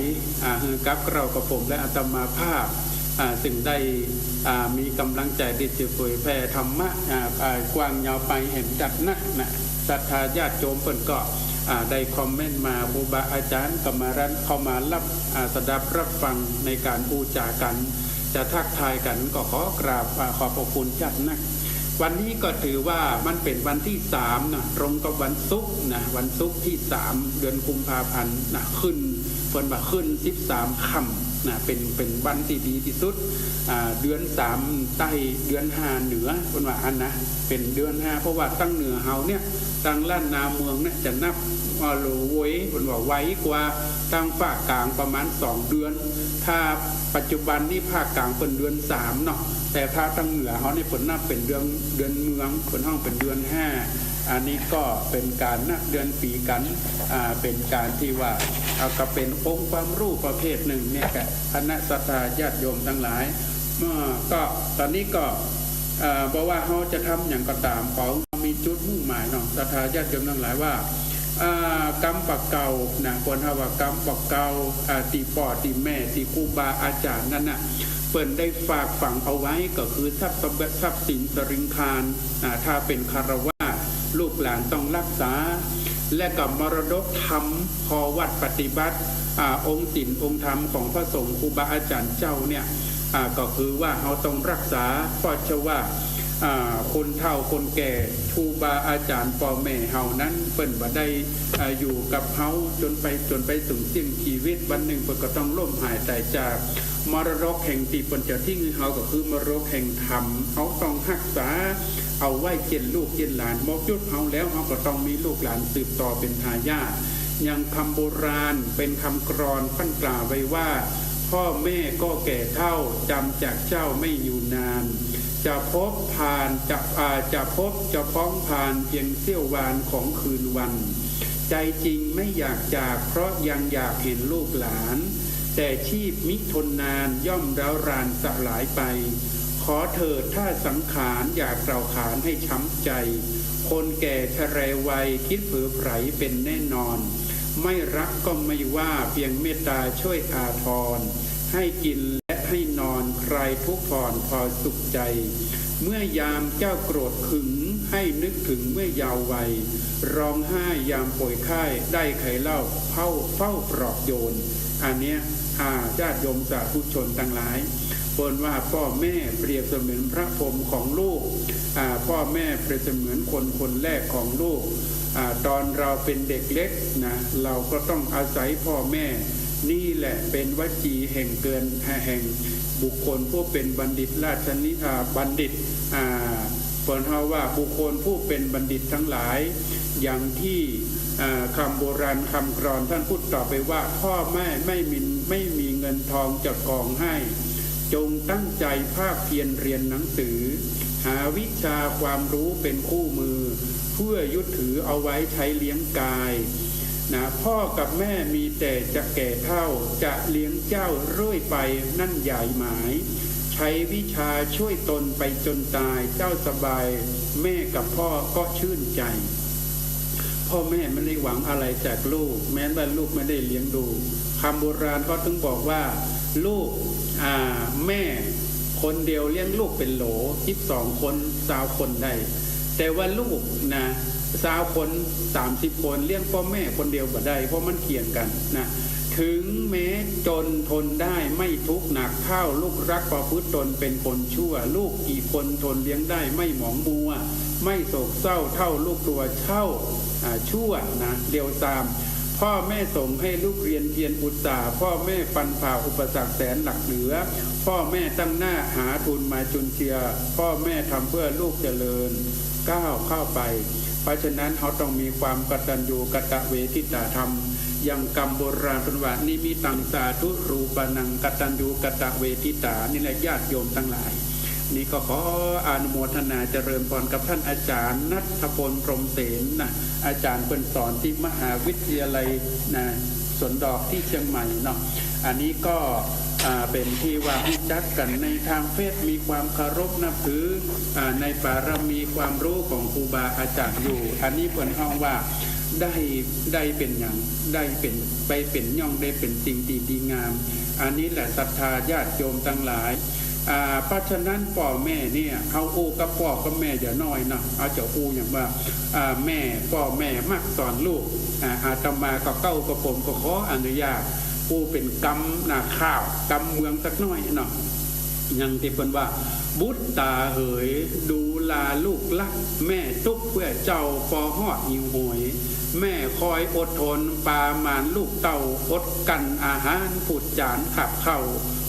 อ่า หื้อกับเกล้ากับผมและอาตมาภาพ อ่า ซึ่งได้ อ่า มีกำลังใจ๋ตี้จะเผยแผ่ธรรมะ อ่า อ่า กว้างยาวไปแหมจัดนักนะ ศรัทธาญาติโยมเปิ้นก็ อ่า ได้คอมเมนต์มา ครูบาอาจ๋ารย์ก็มารับ เข้ามารับ อ่า สดับรับฟังในก๋านอู้จ๋ากั๋น จะทักทายกั๋น ก็ขอกราบ อ่า ขอบพระคุณจัดนัก วันนี้ก็ถือว่ามันเป๋นวันตี้สามนะ ตรงกับวันศุกร์นะ วันศุกร์ตี้สาม เดือนกุมภาพันธ์นะ ขึ้น เปิ้นว่าขึ้นสิบสามค่ำนะ เป๋น เป๋นวันตี้ดีตี้สุด อ่า เดือนสามใต้ เดือนห้าเหนือ เปิ้นว่าอั้นนะ เป๋นเดือนห้า เพราะว่าตางเหนือเฮาเนี่ย ตางล้านนาเมืองเนี่ยจะนับ อ่า โวย เปิ้นว่าไวกว่าตางภาคกลางประมาณสองเดือน ถ้าปัจจุบันนี้ภาคกลางเปิ้นเดือนสามเนาะ แต่ถ้าตางเหนือเฮานี่เปิ้นนับเป๋นเดือน เดือนเมือง เปิ้นฮ้องเป๋นเดือนห้า อันนี้ก็เป๋นก๋านนับเดือนปี๋กั๋น อ่า เป๋นก๋านตี้ว่า เอา ก็เป๋นองค์ความรู้ประเภทนึ่งเนี่ย แก่คณะศรัทธาญาติโยมตังหลาย เอ่อ ก็ต๋อนนี้ก็ เอ่อ บ่ว่าเฮาจะทำหยังก็ต๋าม ขอให้เฮามีจุดมุ่งหมายเนาะ ศรัทธาญาติโยมตังหลายว่า อ่า กำบ่าเก่านะ ควรเฮาว่ากำบ่าเก่า อ่า ตี้ป้อตี้แม่ ตี้ครูบาอาจ๋ารย์นั้นน่ะ เป ปิ้นได้ฝากฝังเอาไว้ก็คือทรัพย์สมบัติ ทรัพย์สินสริงคาร อ่า ถ้าเป๋นฆราวาส ลูกหลานต้องฮักษา และก็มรดกธรรม ข้อวัตรปฏิบัติ อ่า องค์ศีลองค์ธรรมของพระสงฆ์ครูบาอาจ๋ารย์เจ้าเนี่ย อ่า ก็คือว่าเฮาต้องฮักษา เพราะเจ้าว่า อ่า คนเฒ่าคนแก่ ครูบาอาจ๋ารย์ป้อแม่เฮานั้น เปิ้นบ่ได้ อ่า อยู่กับเฮาจ๋นไป จ๋นไปเถิงสิ้นจีวิต วันนึ่งเปิ้นก็ต้องล้มหายต๋ายจาก มรดกแห่งตี้เปิ้นจะทิ้งหื้อเฮาก็คือมรดกแห่งธรรม เฮาต้องฮักษาเอาไว้เจียนลูกเจียนหลาน หมดยุคเฮาแล้ว เฮาก็ต้องมีลูกหลานสืบต่อเป๋นทายาท อย่างกำโบราณเป๋นกำกลอนเปิ้นกล่าวไว้ว่า พ่อแม่ก็แก่เฒ่า จ๋ำจากเจ้าไม่อยู่นาน จะพบผ่าน จะ อ่า จะพบจะพ้องผ่านเพียงเสี้ยววานของคืนวัน ใจจริงไม่อยากจาก เพราะยังอยากเห็นลูกหลาน แต่ชีพมิทนนาน ย่อมร้าวรานสลายไป ขอเถิดถ้าสังขาร อย่ากล่าวขานให้ช้ำใจ คนแก่ชะแลวัย คิดเผลอไผลเป๋นแน่นอน ไม่ฮักก็ไม่ว่า เพียงเมตตาช่วยอาทร ให้กินและให้นอน คลายทุกข์ผ่อนพอสุขใจ เมื่อยามเจ้าโกรธขึง ให้นึกถึงเมื่อเยาว์วัย ร้องไห้ยามป่วยไข้ ได้ใครเล่าเฝ้า เฝ้าปลอบโยน อันเนี้ย อ่า ญาติโยมสาธุชนตังหลาย เปิ้นว่าป้อแม่เปรียบเสมือนพระพรหมของลูก อ่า ป้อแม่เปรียบเสมือนคนคนแรกของลูก อ่า ต๋อนเฮาเป๋นเด็กเล็กนะ เฮาก็ต้องอาศัยป้อแม่ นี่แหละเป๋นวจีแห่งเกิน แห่งบุคคลผู้เป๋นบัณฑิตราชนิ อ่า บัณฑิต อ่า เปิ้นเฮาว่าบุคคลผู้เป๋นบัณฑิตตังหลาย อย่างตี้ อ่า กำโบราณกำกลอนต้านพูดต่อไปว่า พ่อแม่ไม่มี ไม่มีเงินทองจะกองให้ จงตั้งใจภาคเพียรเรียนหนังสือ หาวิชาความรู้เป๋นคู่มือ เพื่อยึดถือเอาไว้ใช้เลี้ยงกาย นะ พ่อกับแม่มีแต่จะแก่เฒ่า จะเลี้ยงเจ้าเรื่อยไป นั่นหยายหมาย ใช้วิชาช่วยตนไปจนตาย เจ้าสบาย แม่กับพ่อก็ชื่นใจ ป้อแม่ไม่ได้หวังอะไรจากลูก แม้ว่าลูกไม่ได้เลี้ยงดู กำโบราณเขาถึงบอกว่า ลูก อ่า แม่คนเดียวเลี้ยงลูกเป๋นโหล สิบสองคน ซาวคนได้ แต่ว่าลูกนะ ซาวคน สามสิบคน เลี้ยงป้อแม่คนเดียวบ่ได้ เพราะมันเคียงกั๋นนะ ถึงแม้จนทนได้ไม่ทุกข์หนักเท่า ลูกรักประพฤติตนเป็นคนชั่ว ลูกกี่คนทนเลี้ยงได้ไม่หมองมัว ไม่โศกเศร้าเท่าลูกตัวเฒ่า อ่า ชั่วนะ เลวทราม พ่อแม่ส่งให้ลูกเรียนเพียรอุตสาหะ พ่อแม่ฟันฝ่าอุปสรรคแสนหนักเหนือ พ่อแม่ตั้งหน้าหาทุนมาจุนเจือ พ่อแม่ทำเพื่อลูกเจริญก้าวเข้าไป เพราะฉะนั้นเฮาต้องมีความกตัญญูกตเวทิตาธรรม อย่างกำโบราณเปิ้นว่า นิมิตตังสาธุรูปานัง กตัญญูกตเวทิตา นี่แหละญาติโยมตังหลาย นี่ก็ขออนุโมทนาเจริญพรกับต้านอาจ๋ารย์ณัฐพล พรหมเสนนะ อาจ๋ารย์เปิ้นสอนตี้มหาวิทยาลัยนะ สวนดอกตี้เชียงใหม่เนาะ อันนี้ก็ อ่า เป๋นตี้ว่าฮู้จักกั๋นในตางเฟซ มีความเคารพนับถือ อ่า ในปารมีความฮู้ของครูบาอาจ๋ารย์อยู่ อันนี้เปิ้นฮ้องว่า ได้ ได้เป๋นหยัง ได้เป๋น ไปเป๋นย่อง ได้เป๋นสิ่งตี้ดีงาม อันนี้แหละศรัทธาญาติโยมตังหลาย อ่า เพราะฉะนั้นป้อแม่เนี่ย เฮาอู้กับป้อกับแม่อย่าน้อยเนาะ เฮาจะอู้อย่างว่า อ่า แม่ ป้อแม่มักสอนลูก อ่า อาตมาก็เก๊ากระผมก็ขออนุญาตอู้เป๋นกำนาข้าวกำเมืองสักหน้อยเนาะ อย่างตี้เปิ้นว่า บุตรต๋าเหย ดูแลลูกรัก แม่ตุ๊กเปื้อเจ้าปอฮอดหิวโหย แม่คอยอดทนปาหมานลูกเต้า อดกลั้นอาหารผุดจ๋านขับเข้า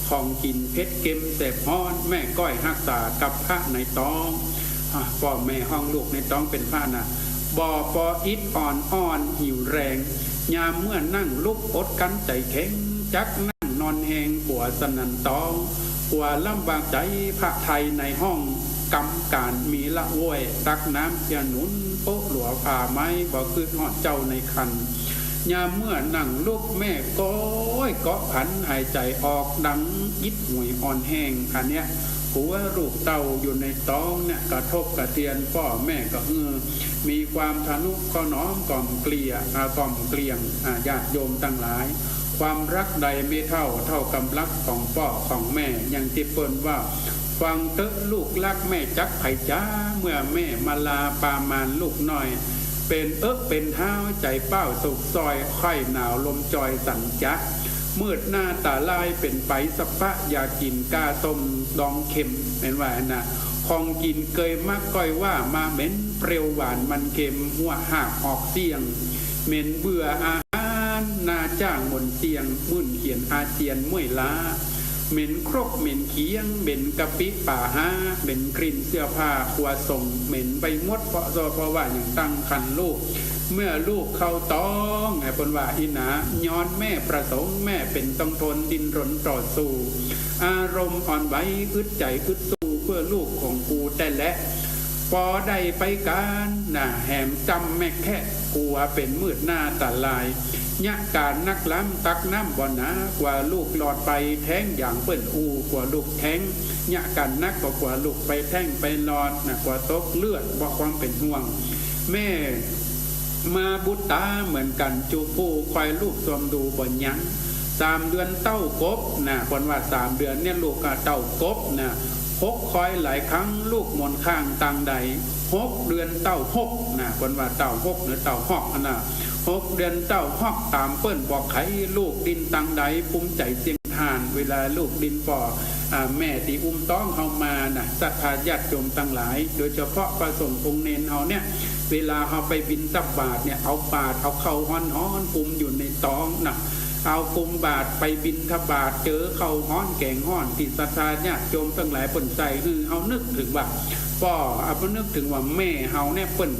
ของกิ๋นเผ็ดเค็มแสบฮ้อน แม่ก้อยฮักษากับพระในต๊อง อ่ะ ป้อแม่ฮ้องลูกในต๊องเป๋นพระนะ บ่ปออิดอ่อนอ้อนหิวแฮง ยามเมื่อนั่งลุกอดกลั้นใจ๋แข็ง จักนั่งนอนแฮงกั๋วสนั่นต๊อง กั๋วลำบากใจ๋ พระไทยในห้องกำก๋านมีละโว้ย ตักน้ำเจียหนุนโป๊ะหลัวผ่าไม้ บ่กึ๊ดฮอดเจ้าในคัน ยามเมื่อนั่งลุกแม่ก้อยเกาะผัน หายใจ๋ออกดังอิดหวยอ่อนแฮง อันเนี้ย กั๋วลูกเต้าอยู่ในต๊องเนี่ย กระทบกระเทือน ป้อแม่ก็ เออ มีความทะนุถนอมกล่อมเกลี้ย อ่า กล่อมเกลี้ยง อ่า ญาติโยมตังหลาย ความฮักใดไม่เท่า เท่ากำฮักของป้อของแม่ อย่างตี้เปิ้นว่า ฟังเต๊อะลูกฮักแม่จักใผจ๋า เมื่อแม่มาลาปามานลูกน้อย เป๋นเอิ๊กเป๋นฮ้าว ใจ๋ป้าวโศกซอย ใค่หนาวลมจอยสันจ๊ะ มืดหน้าต๋าลายเป๋นไปสะปะ อยากกิ๋นก้าต้มดองเค็ม เป๋นว่าหั้นนะ ของกิ๋นเกยมักก้อยว่า มาเหม็นเปรี้ยวหวานมันเค็ม หัวหากออกเสี้ยง เหม็นเบื่ออาหาร หน้าจ้างหม่นเสี้ยง มื่นเขียนอาเจียนเมื่อยล้า เหม็นครกเหม็นเขียง เหม็นกะปิป๋าฮ้า เหม็นกลิ่นเสื้อผ้าครัวส่ง เหม็นไปหมด เพราะ เพราะว่ายังตั้งครรภ์ลูก เมื่อลูกเข้าต๊อง เปิ้นว่าอี้นะ ย้อนแม่ประสงค์ แม่เป๋นต้องทนดิ้นรนต่อสู้ อารมณ์อ่อนไหว อึดใจ๋อึดสู้ เพื่อลูกของกูแต๊แหละ ปอได้ไปก๋านนะ แหมจำแม่แคะ กั๋วเป๋นมืดหน้าต๋าลาย เยียะก๋านนักล้ำ ตักน้ำบ่หนา กั๋วลูกหลอดไปแท้ง อย่างเปิ้นอู้ กั๋วลูกแท้ง เยียะก๋านนัก ก็กั๋วลูกไปแท้งไปหลอดนะ กั๋วตกเลือด เพราะความเป๋นห่วง แม่มาบุต๋ต๋าเหมือนกั๋น จุผู้คอยลูกซวมดูบ่ยั้ง สามเดือนเต้ากบนะ เปิ้นว่าสามเดือนเนี่ยลูกอะเต้ากบนะ หกคอยหลายครั้ง ลูกหมอนข้างตางใด หกเดือนเต้าหกนะ เปิ้นว่าเต้าหกหรือเต้าฮอกหั้นนะ หกเดือนเต้าฮอก ต๋ามเปิ้นบ่ไข ลูกดิ้นตางใด ภูมิใจ๋เสี้ยงถ่าน เวลาลูกดิ้นป้อ อ่า แม่ตี้อุ้มต๊องเฮามานะ ศรัทธาญาติโยมตังหลาย โดยเฉพาะพระสงฆ์องค์เณรเฮาเนี่ย เวลาเฮาไปบิณฑบาตเนี่ย เอาบาตร เอาข้าวฮ้อนๆ กุมอยู่ในต๊องนะ เอากุมบาตรไปบิณฑบาต เจอข้าวฮ้อนแก๋งฮ้อน ตี้ศรัทธาญาติโยมตังหลายเปิ้นใส่หื้อ เฮานึกเถิงว่า ป้อ เฮานึกเถิงว่าแม่เฮาเนี่ยเปิ้น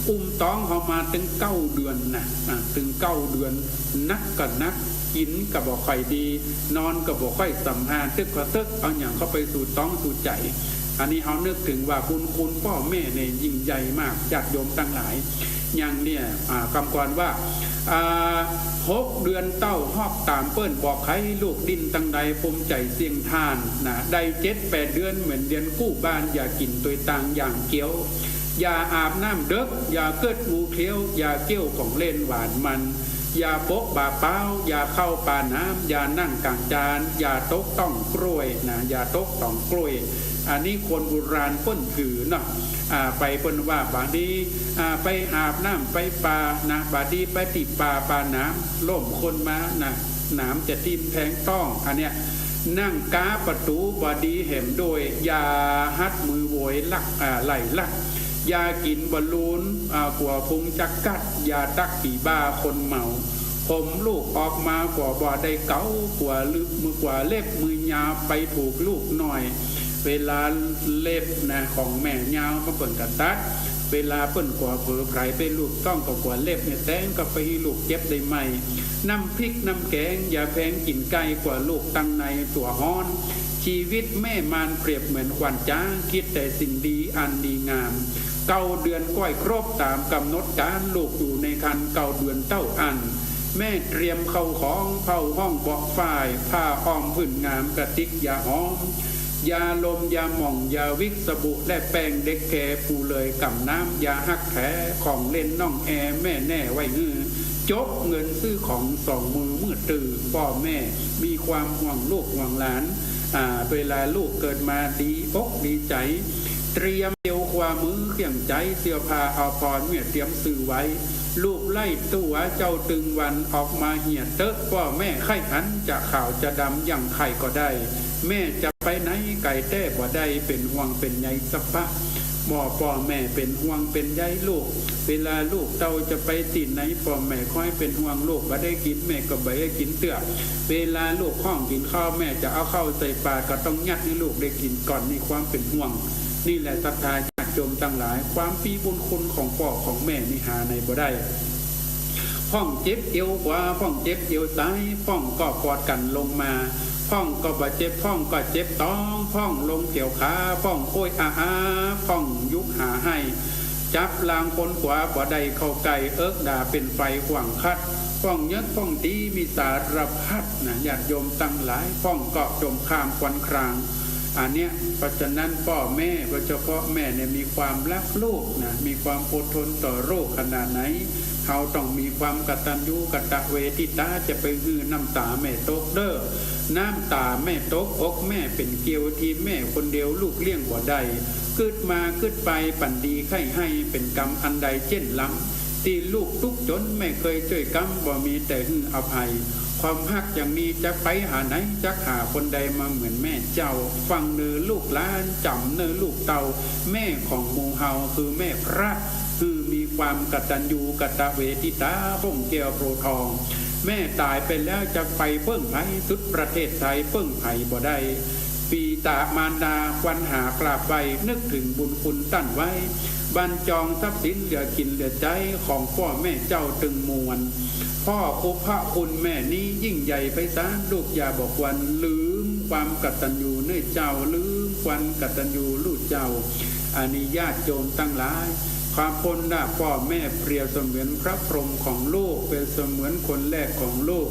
อุ้มต๊องเฮามาตึงเก้าเดือนนะ อ่า ตึงเก้าเดือน หนักก็หนัก กิ๋นก็บ่ค่อยดี นอนก็บ่ค่อยสำราญ ตึกก็ตึก เอาหยังเข้าไปสู่ต๊องสู่ใจ๋ อันนี้เฮานึกเถิงว่าบุญคุณป้อแม่เนี่ยยิ่งใหญ่มาก ญาติโยมตังหลาย อย่างเนี่ย อ่า กำก่อนว่า อ่า หกเดือนเต้าฮอก ต๋ามเปิ้นบ่ไข ลูกดิ้นตางใด ภูมิใจ๋เสี้ยงถ่านนะ ได้เจ็ดแปดเดือน เหมือนเดือนกู้บ้าน อย่ากิ๋นตวยตางอย่างเกี้ยว อย่าอาบน้ำเดิ็ก อย่าเกิดงูเขี้ยว อย่าเกี้ยวของเล่นหวานมัน อย่าปกบ่าเป๊า อย่าเข้าป่าหนาม อย่านั่งก๋างจาน อย่าตกต้องกล้วยนะ อย่าตกต้องกล้วย อันนี้คนโบราณเปิ้นถือเนาะ อ่า ไปเปิ้นว่าบาดนี้ อ่า ไปอาบน้ำไปป่านะ บาดนี้ไปตี้ป่า ป่าหนาม ล้มคนมานะ หนามจะทิ่มแทงต๊อง อันเนี้ย นั่งก๊าประตู๋บ่ดีแหมด้วย อย่าหัดมือโวยลัก อ่า ไล่ลัก อย่ากิ๋นบอลลูน อ่า กั๋วพุงจะกัด อย่าตั๊กปี๋บ่าคนเมา ผมลูกออกมากั๋วบ่ได้เก๋า กั๋วลึกมือ กั๋วเล็บมือยาวไปถูกลูกน้อย เวลาเล็บนะของแม่ยาวมาเปิ้นก็ตัด เวลาเปิ้นกั๋วเผลอไผลไปลูบต๊องก็กั๋วเล็บเนี่ยแตงก็ไปหื้อลูกเจ็บได้ใหม่ น้ำพริกน้ำแกงอย่าแผงกิ๋นใก้ กั๋วลูกตังในตั๋วฮ้อน ชีวิตแม่มารเปรียบเหมือนขวานจ๊าง คิดแต่สิ่งดีอันดีงาม เก้าเดือนก้อยครบต๋ามก๋ำหนดก๋าน ลูกอยู่ในครรภ์เก้าเดือนเต้าอั้น แม่เตรียมเข้าของ เผ้าฮ้องเบาะฝ้าย ผ้าอ้อมผืนงาม กระติกยาหอม ยาลมยาหม่อง ยาวิก สบู่และแป้ง เด็กแคร์ ปูเลยก๋ำน้ำ ยาฮักแผล ของเล่นน้องแอร์ แม่แน่ไว้หื้อ จกเงินซื้อของสองมือ เมื่อตื่นป้อแม่มีความห่วงลูกห่วงหลาน อ่า เวลาลูกเกิดมาดีอกดีใจ๋ เตรียมเอวขวามือเครื่องใจ๊ เสื้อผ้าอาภรณ์เมียเตรียมซื้อไว้ ลูกไล่ตั๋วเจ้าตึงวัน ออกมาเหียเต๊อะ ป้อแม่ใค่หัน จะขาวจะดำอย่างใค่ก็ได้ แม่จะไปไหนไก๋แต๊บ่ได้ เป๋นห่วงเป๋นใยสะปะ บ่ ป้อแม่เป๋นห่วงเป๋นใยลูก เวลาลูกเต้าจะไปตี้ไหน ป้อแม่คอยเป๋นห่วงลูก บ่ได้กิ๋นแม่ก็บ่ได้กิ๋นเตื้อ เวลาลูกฮ้องกิ๋นข้าว แม่จะเอาข้าวใส่ปากก็ต้องยัดหื้อลูกได้กิ๋นก่อน นี่ความเป๋นห่วง นี่แหละศรัทธาญาติโยมตังหลาย ความปี้บุญคุณของป้อของแม่นี่หาไหนบ่ได้ พ่องเจ็บเอวขวา พ่องเจ็บเอวซ้าย พ่องก็ปอดกั๋นลงมา พ่องก็บ่เจ็บ พ่องก็เจ็บต๊อง พ่องลงเสียวขา พ่องโอ๊ยอาอา พ่องยุกหาไห้ จับลางคนขวาบ่ได้เข้าใก้ เอิกด่าเป๋นไฟขวางคัด พ่องเยิกพ่องตี๋มีสารพัดนะ ญาติโยมตังหลาย พ่องก็จมข้ามควันคราง อันเนี้ย เพราะฉะนั้นป้อแม่ โดยเฉพาะแม่เนี่ยมีความฮักลูกนะ มีความอดทนต่อลูกขนาดไหน เฮาต้องมีความกตัญญูกตเวทิตา จะไปหื้อน้ำต๋าแม่ตกเด้อ น้ำต๋าแม่ตก อกแม่เป๋นเกลียว ตี้แม่คนเดียวลูกเลี้ยงบ่ได้ กึ๊ดมากึ๊ดไป ปันดีใค่ให้ เป๋นกรรมอันใดเจ๊นลำ ตี้ลูกตุ๊กจนแม่เกยจ้วยกำ บ่มีแต่หื้ออภัย ความฮักอย่างนี้จะไปหาไหน จักหาคนใดมาเหมือนแม่เจ้า ฟังเน่อลูกหลาน จ๋ำเน่อลูกเต้า แม่ของหมู่เฮาคือแม่พระ หื้อมีความกตัญญูกตเวทิตา ฮ่มแก้วโพธิ์ทอง แม่ต๋ายไปแล้วจักไปเปิ้งใผ สุดประเทศไทยเปิ้งใผบ่ได้ ปิตามารดาควรหากราบไหว้ นึกถึงบุญคุณต้านไว้ บันจองทรัพย์สินเหลือกิ๋นเหลือใจ๊ ของป้อแม่เจ้าตึงมวล ป้อครูพระคุณแม่นี้ยิ่งใหญ่ไพศาล ลูกอย่าบ่ควรลืมความกตัญญูเน่อเจ้า ลืมความกตัญญูลูกเจ้า อันนี้ญาติโยมตังหลาย ความพ้นละป้อแม่เปรียบเสมือนพระพรหมของลูก เปรียบเสมือนคนแรกของลูก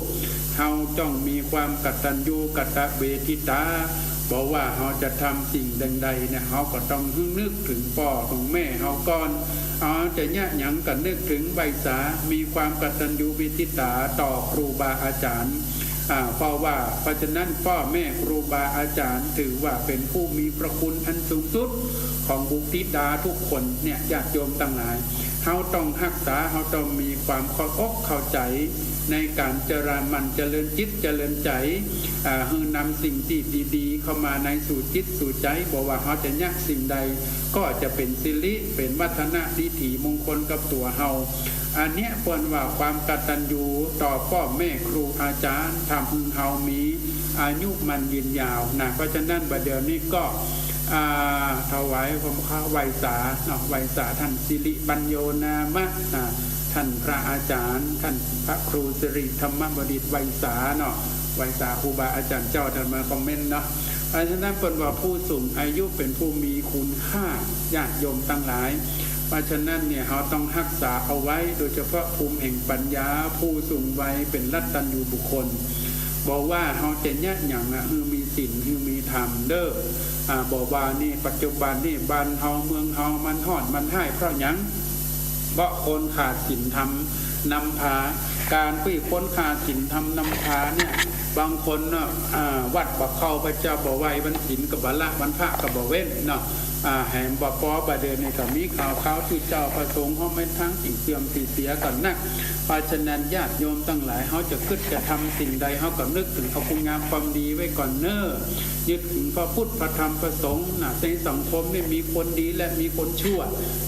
เฮาจ้องมีความกตัญญูกตเวทิตา บ่ว่าเฮาจะทำสิ่งใดๆ เนี่ย เฮาก็ต้องนึกถึงป้อถึงแม่เฮาก่อน เฮาจะเยียะหยังก็นึกถึงไหว้สา มีความกตัญญูเวทิตาต่อครูบาอาจ๋ารย์ อ่า เพราะว่า เพราะฉะนั้นป้อแม่ครูบาอาจ๋ารย์ถือว่าเป๋นผู้มีพระคุณอันสูงสุดของบุตรธิดาทุกคนเนี่ย ญาติโยมตังหลาย เฮาต้องฮักษา เฮาต้องมีความเข้าอกเข้าใจ๋ในก๋านเจริญหมั่นเจริญจิตเจริญใจ๋ อ่า หื้อนำสิ่งตี้ดีๆ เข้ามาในสู่จิตสู่ใจ๋ บ่ว่าเฮาจะเยียะสิ่งใด ก็จะเป๋นสิริ เป๋นวัฒนะดิถีมงคลกับตั๋วเฮา อันเนี้ยเปิ้นว่าความกตัญญูต่อป้อแม่ครูอาจ๋ารย์ ทำหื้อเฮามีอายุมั่นยืนยาวนะ เพราะฉะนั้นบัดเดี๋ยวนี้ก็ อ่า ถวายความเคารพไหว้สาเนาะ ไหว้สาต้านสิริปัญโญนามะ อ่า ต้านพระอาจ๋ารย์ ต้านพระครูสิริธรรมบัณฑิต ไหว้สาเนาะ ไหว้สาครูบาอาจ๋ารย์เจ้า ต้านมาคอมเมนต์เนาะ เพราะฉะนั้นเปิ้นว่าผู้สูงอายุเป๋นผู้มีคุณค่า ญาติโยมตังหลาย เพราะฉะนั้นเนี่ย เฮาต้องฮักษาเอาไว้ โดยเฉพาะภูมิแห่งปัญญา ผู้สูงวัยเป๋นรัตตัญญูบุคคล บ่ว่าเฮาจะเยียะหยังอะ หื้อมีศีล หื้อมีธรรมเด้อ อ่า บ่ว่านี่ปัจจุบันนี่บ้านเฮาเมืองเฮามันฮ้อนมันฮ้ายเพราะหยัง เพราะคนขาดศีลธรรมนำพา ก๋านตี้คนขาดศีลธรรมนำพาเนี่ย บางคนเนาะ อ่า วัดบ่เข้า พระเจ้าบ่ไหว้ วันศีลก็บ่ละ วันพระก็บ่เว้นเนาะ อ่า แหมบ่ปอบ่าเดือนนี่ก็มีข่าวๆ ตี้เจ้าพระสงฆ์เฮาแม่นทางตี้เสื่อมตี้เสียก็นัก เพราะฉะนั้นญาติโยมตังหลาย เฮาจะกึ๊ดจะทำสิ่งใด เฮาก็นึกถึงเอาคุณงามความดีไว้ก่อนเน่อ นึกถึงพระพุทธพระธรรมพระสงฆ์นะ ในสังคมนี่มีคนดีและมีคนชั่ว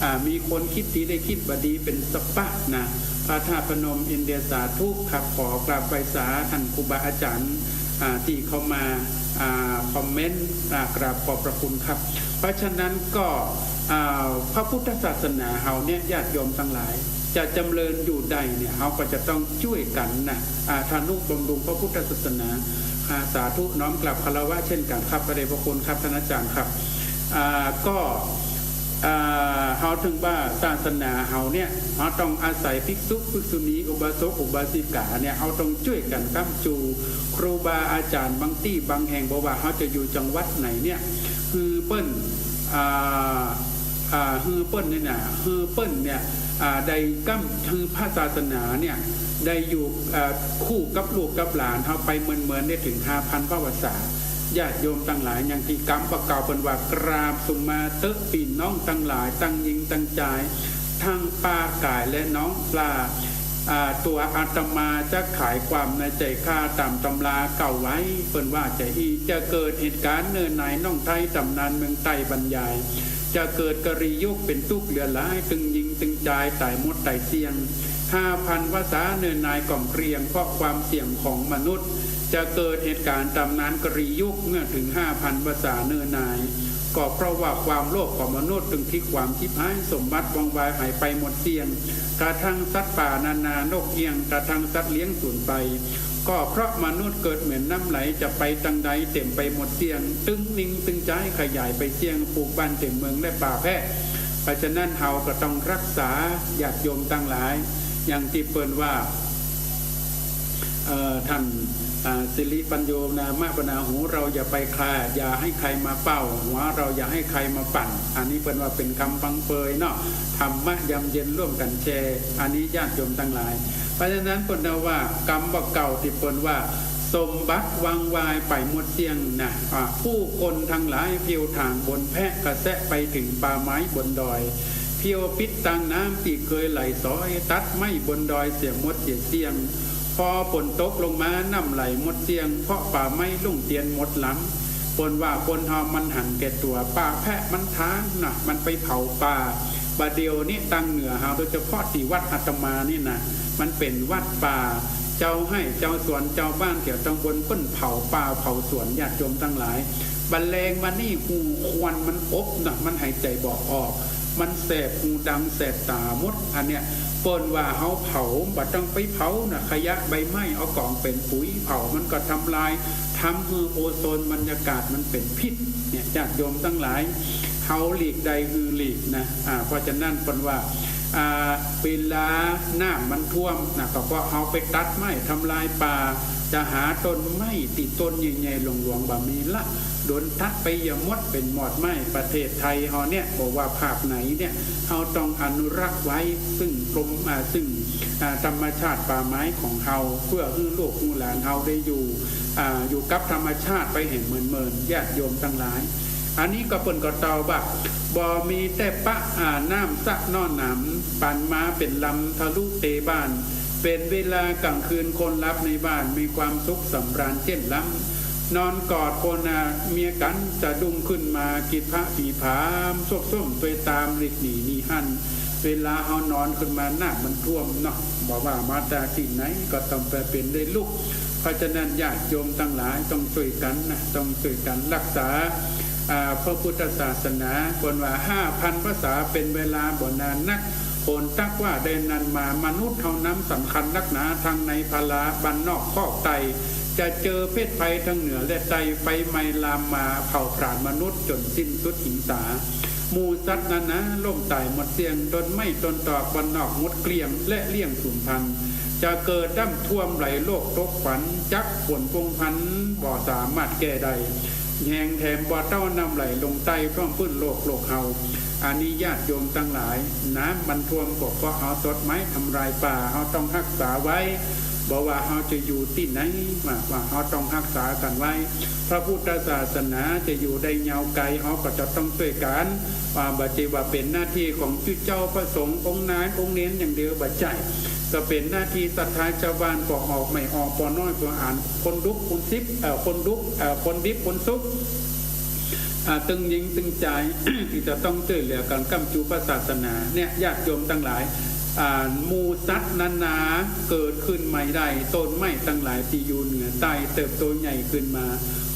อ่า มีคนกึ๊ดดีและกึ๊ดบ่ดีเป๋นสะปะนะ พระธาตุพนม อินเดีย สาธุครับ ขอกราบไหว้สาต้านครูบาอาจ๋ารย์ อ่า ตี้เข้ามา อ่า คอมเมนต์ อ่า กราบขอบพระคุณครับ เพราะฉะนั้นก็ อ่า พระพุทธศาสนาเฮาเนี่ย ญาติโยมตังหลาย จะจ๋ำเริญอยู่ได้เนี่ย เฮาก็จะต้องจ้วยกั๋นนะ อ่า ทนุบำรุงพระพุทธศาสนา อ่า สาธุ น้อมกราบคารวะเช่นกั๋นครับ พระเดชพระคุณครับ ต้านอาจ๋ารย์ครับ อ่า ก็ อ่า เฮาถือว่าศาสนาเฮาเนี่ย เฮาต้องอาศัยภิกษุ ภิกษุณี อุบาสก อุบาสิกาเนี่ย เฮาต้องจ้วยกั๋นค้ำจู ครูบาอาจ๋ารย์บางตี้บางแห่ง บ่ว่าเฮาจะอยู่จังหวัดไหนเนี่ย หื้อเปิ้น อ่า อ่า หื้อเปิ้นเนี่ยนะ หื้อเปิ้นเนี่ย อ่า ได้ก้ำ หื้อพระศาสนาเนี่ย ได้อยู่ อ่า คู่กับลูกกับหลานเฮาไปเหมือนๆ ได้เถิงห้าพันพรรษา ญาติโยมตังหลาย อย่างตี้กำบ่าเก่าเปิ้นว่า กราบสุมาเต๊อะปี้น้องตังหลาย ตังญิงตังจาย ตังป้าก๋ายและน้องปลา อ่า ตั๋วอาตมาจะขายความในใจ๋ข้าต๋ามตำราเก่าไว้ เปิ้นว่าจะอี้ จะเกิดเหตุก๋ารณ์เน่อหน่ายน้องไทย ต๋ำนานเมืองใต้บรรยาย จะเกิดกลียุคเป๋นตุ๊กข์เหลือหลาย ตึงญิงตึงจายต๋ายหมดต๋ายเสี้ยง ห้าพันพรรษาเน่อหน่ายก่อมเกลี้ยง เพราะความเสี่ยงของมนุษย์ จะเกิดเหตุก๋ารณ์ต๋ำนานกลียุคเมื่อเถิงห้าพันพรรษาเน่อหน่าย ก็เพราะว่าความโลภของมนุษย์ตึงพลิกความฉิบหาย สมบัติวังวายหายไปหมดเสี้ยง กระทั่งสัตว์ป่านานา นกเอี้ยง กระทั่งสัตว์เลี้ยงสูญไป ก็เพราะมนุษย์เกิดเหมือนน้ำไหล จะไปตังใดเต๋มไปหมดเสี้ยง ตึงญิงตึงจายขยายไปเสี้ยง ผูกบ้านเต๋มเมืองและป่าแพร่ เพราะฉะนั้นเฮาก็ต้องฮักษาญาติโยมตังหลาย อย่างตี้เปิ้นว่า เอ่อ ต้าน อ่า สิริปัญโญ นามะปนา หูเราอย่าไปคลา อย่าให้ใครมาเป่า หัวเราอย่าให้ใครมาปั่น อันนี้เปิ้นว่าเป๋นกำปังเปยเนาะ ธรรมะยามเย็นร่วมกั๋นแชร์ อันนี้ญาติโยมตังหลาย เพราะฉะนั้นเปิ้นว่า กำบ่าเก่าตี้เปิ้นว่า สมบัติวังวายไปหมดเสี้ยงนะ อ่า ผู้คนตังหลายเผียวถางบนแพะ กระแสะไปเถิงป่าไม้บนดอย เผียวปิดตางน้ำตี้เกยไหลสอย ตัดไม้บนดอยเสียหมดเสียเสี้ยง พอฝนตกลงมาน้ำไหลหมดเสี้ยง เพราะป่าไม้ลุ่งเตียนหมดลำ เปิ้นว่าคนเฮามันหันแก่ตั๋ว ป่าแพะมันถางนะ มันไปเผาป่า บ่าเดี่ยวนี้ตางเหนือเฮา โดยเฉพาะตี้วัดอาตมานี่นะ มันเป๋นวัดป่า เจ้าไฮ่เจ้าสวน เจ้าบ้านแถวตางบนเปิ้นเผาป่าเผาสวน ญาติโยมตังหลาย บ่าแลงมานี่หูควันมันอบนะ มันหายใจ๋บ่ออก มันแสบหูดังแสบต๋าหมด อันเนี้ย เปิ้นว่าเฮาเผา บ่ต้องไปเผานะ ขยะใบไม้เอาก๋องเป๋นปุ๋ยเผา มันก็ทำลาย ทำหื้อโอโซนบรรยากาศมันเป๋นพิษ เนี่ย ญาติโยมตังหลาย เฮาหลีกได้หื้อหลีกนะ อ่า เพราะฉะนั้นเปิ้นว่า อ่า เวลาน้ำมันท่วมนะ ก็เพราะเฮาไปตัดไม้ทำลายป่า จะหาต้นไม้ตี้ต้นใหญ่ๆ หลวงๆ บ่มีละ โดนตัดไปเหียหมด เป๋นหมอดไม้ ประเทศไทยเฮาเนี่ย บ่ว่าภาคไหนเนี่ย เฮาต้องอนุรักษ์ไว้ ซึ่งกรม อ่า ซึ่ง อ่า ธรรมชาติป่าไม้ของเฮา เพื่อหื้อลูกหื้อหลานเฮาได้อยู่ อ่า อยู่กับธรรมชาติไปหื้อเมินๆ ญาติโยมตังหลาย อันนี้ก็เปิ้นก็เต้าว่า บ่มีแต่ปะ อ่า น้ำสะน้อหนาม ปันมาเป๋นลำทะลุเตบ้าน เป๋นเวลากลางคืนคนหลับในบ้าน มีความสุขสำราญเจ้นลำ นอนกอดคน อ่า เมียกั๋น สะดุ้งขึ้นมากรีดผะผีผาม ซวกส้มตวยตาม หลีกหนีหนีหั้น เวลาเฮานอนขึ้นมาน้ำมันท่วมเนาะ บ่ว่ามาจากตี้ไหนก็ต้องไปเป๋นได้ลุก เพราะฉะนั้นญาติโยมตังหลายต้องจ้วยกั๋นนะ ต้องจ้วยกั๋นรักษา อ่า พระพุทธศาสนา เปิ้นว่าห้าพันพรรษาเป๋นเวลาบ่นานนัก โหนตักว่าได้นานมา มนุษย์เฮานั้นสำคัญนักหนา ตังในพาราบ้านนอกคอกใต้ จะเจอเพศภัยตังเหนือและใต้ ไฟไหม้ลามมาเผาผลาญมนุษย์จ๋นสิ้นสุดหิงสา หมู่สัตว์นานาล้มต๋ายหมดเสี้ยง ต้นไม้ต้นตอกบ้านนอกหมดเกลี้ยง และเลี้ยงสูญพันธุ์ จะเกิดน้ำท่วมไหลโลกตกขวัญ จักฝนพงษ์พันธุ์บ่สามารถแก้ได้ แฮงแถมบ่เต้าน้ำไหลลงใต้ท่วมพื้นโลก โลกเฮา อันนี้ญาติโยมตังหลาย น้ำมันท่วมก็เพราะเฮาตัดไม้ทำลายป่า เฮาต้องฮักษาไว้ บ่ว่าเฮาจะอยู่ตี้ไหน ว่า ว่าเฮาต้องฮักษากั๋นไว้ พระพุทธศาสนาจะอยู่ได้ยาวไกล เฮาก็จะต้องจ้วยกั๋น ว่าบ่ใจ้ว่าเป๋นหน้าตี้ของจุ๊เจ้าพระสงฆ์องค์นายองค์เณรอย่างเดียว บ่ใจ้ ก็เป๋นหน้าตี้ศรัทธาชาวบ้าน ป้อออกไม่ออก ป้อน้อยป้ออัน คนดุกคนซิบ เอ่อ คนดุก เอ่อ คนดิบคนสุก อ่า ตึงหญิงตึงจาย ตี้จะต้องจ้วยเหลือกั๋นก้ำจูพระศาสนา เนี่ย ญาติโยมตังหลาย อ่า หมู่สัตว์นานาเกิดขึ้นใหม่ได้ ต้นไม้ตังหลายตี้อยู่เหนือใต้เติบโตใหญ่ขึ้นมา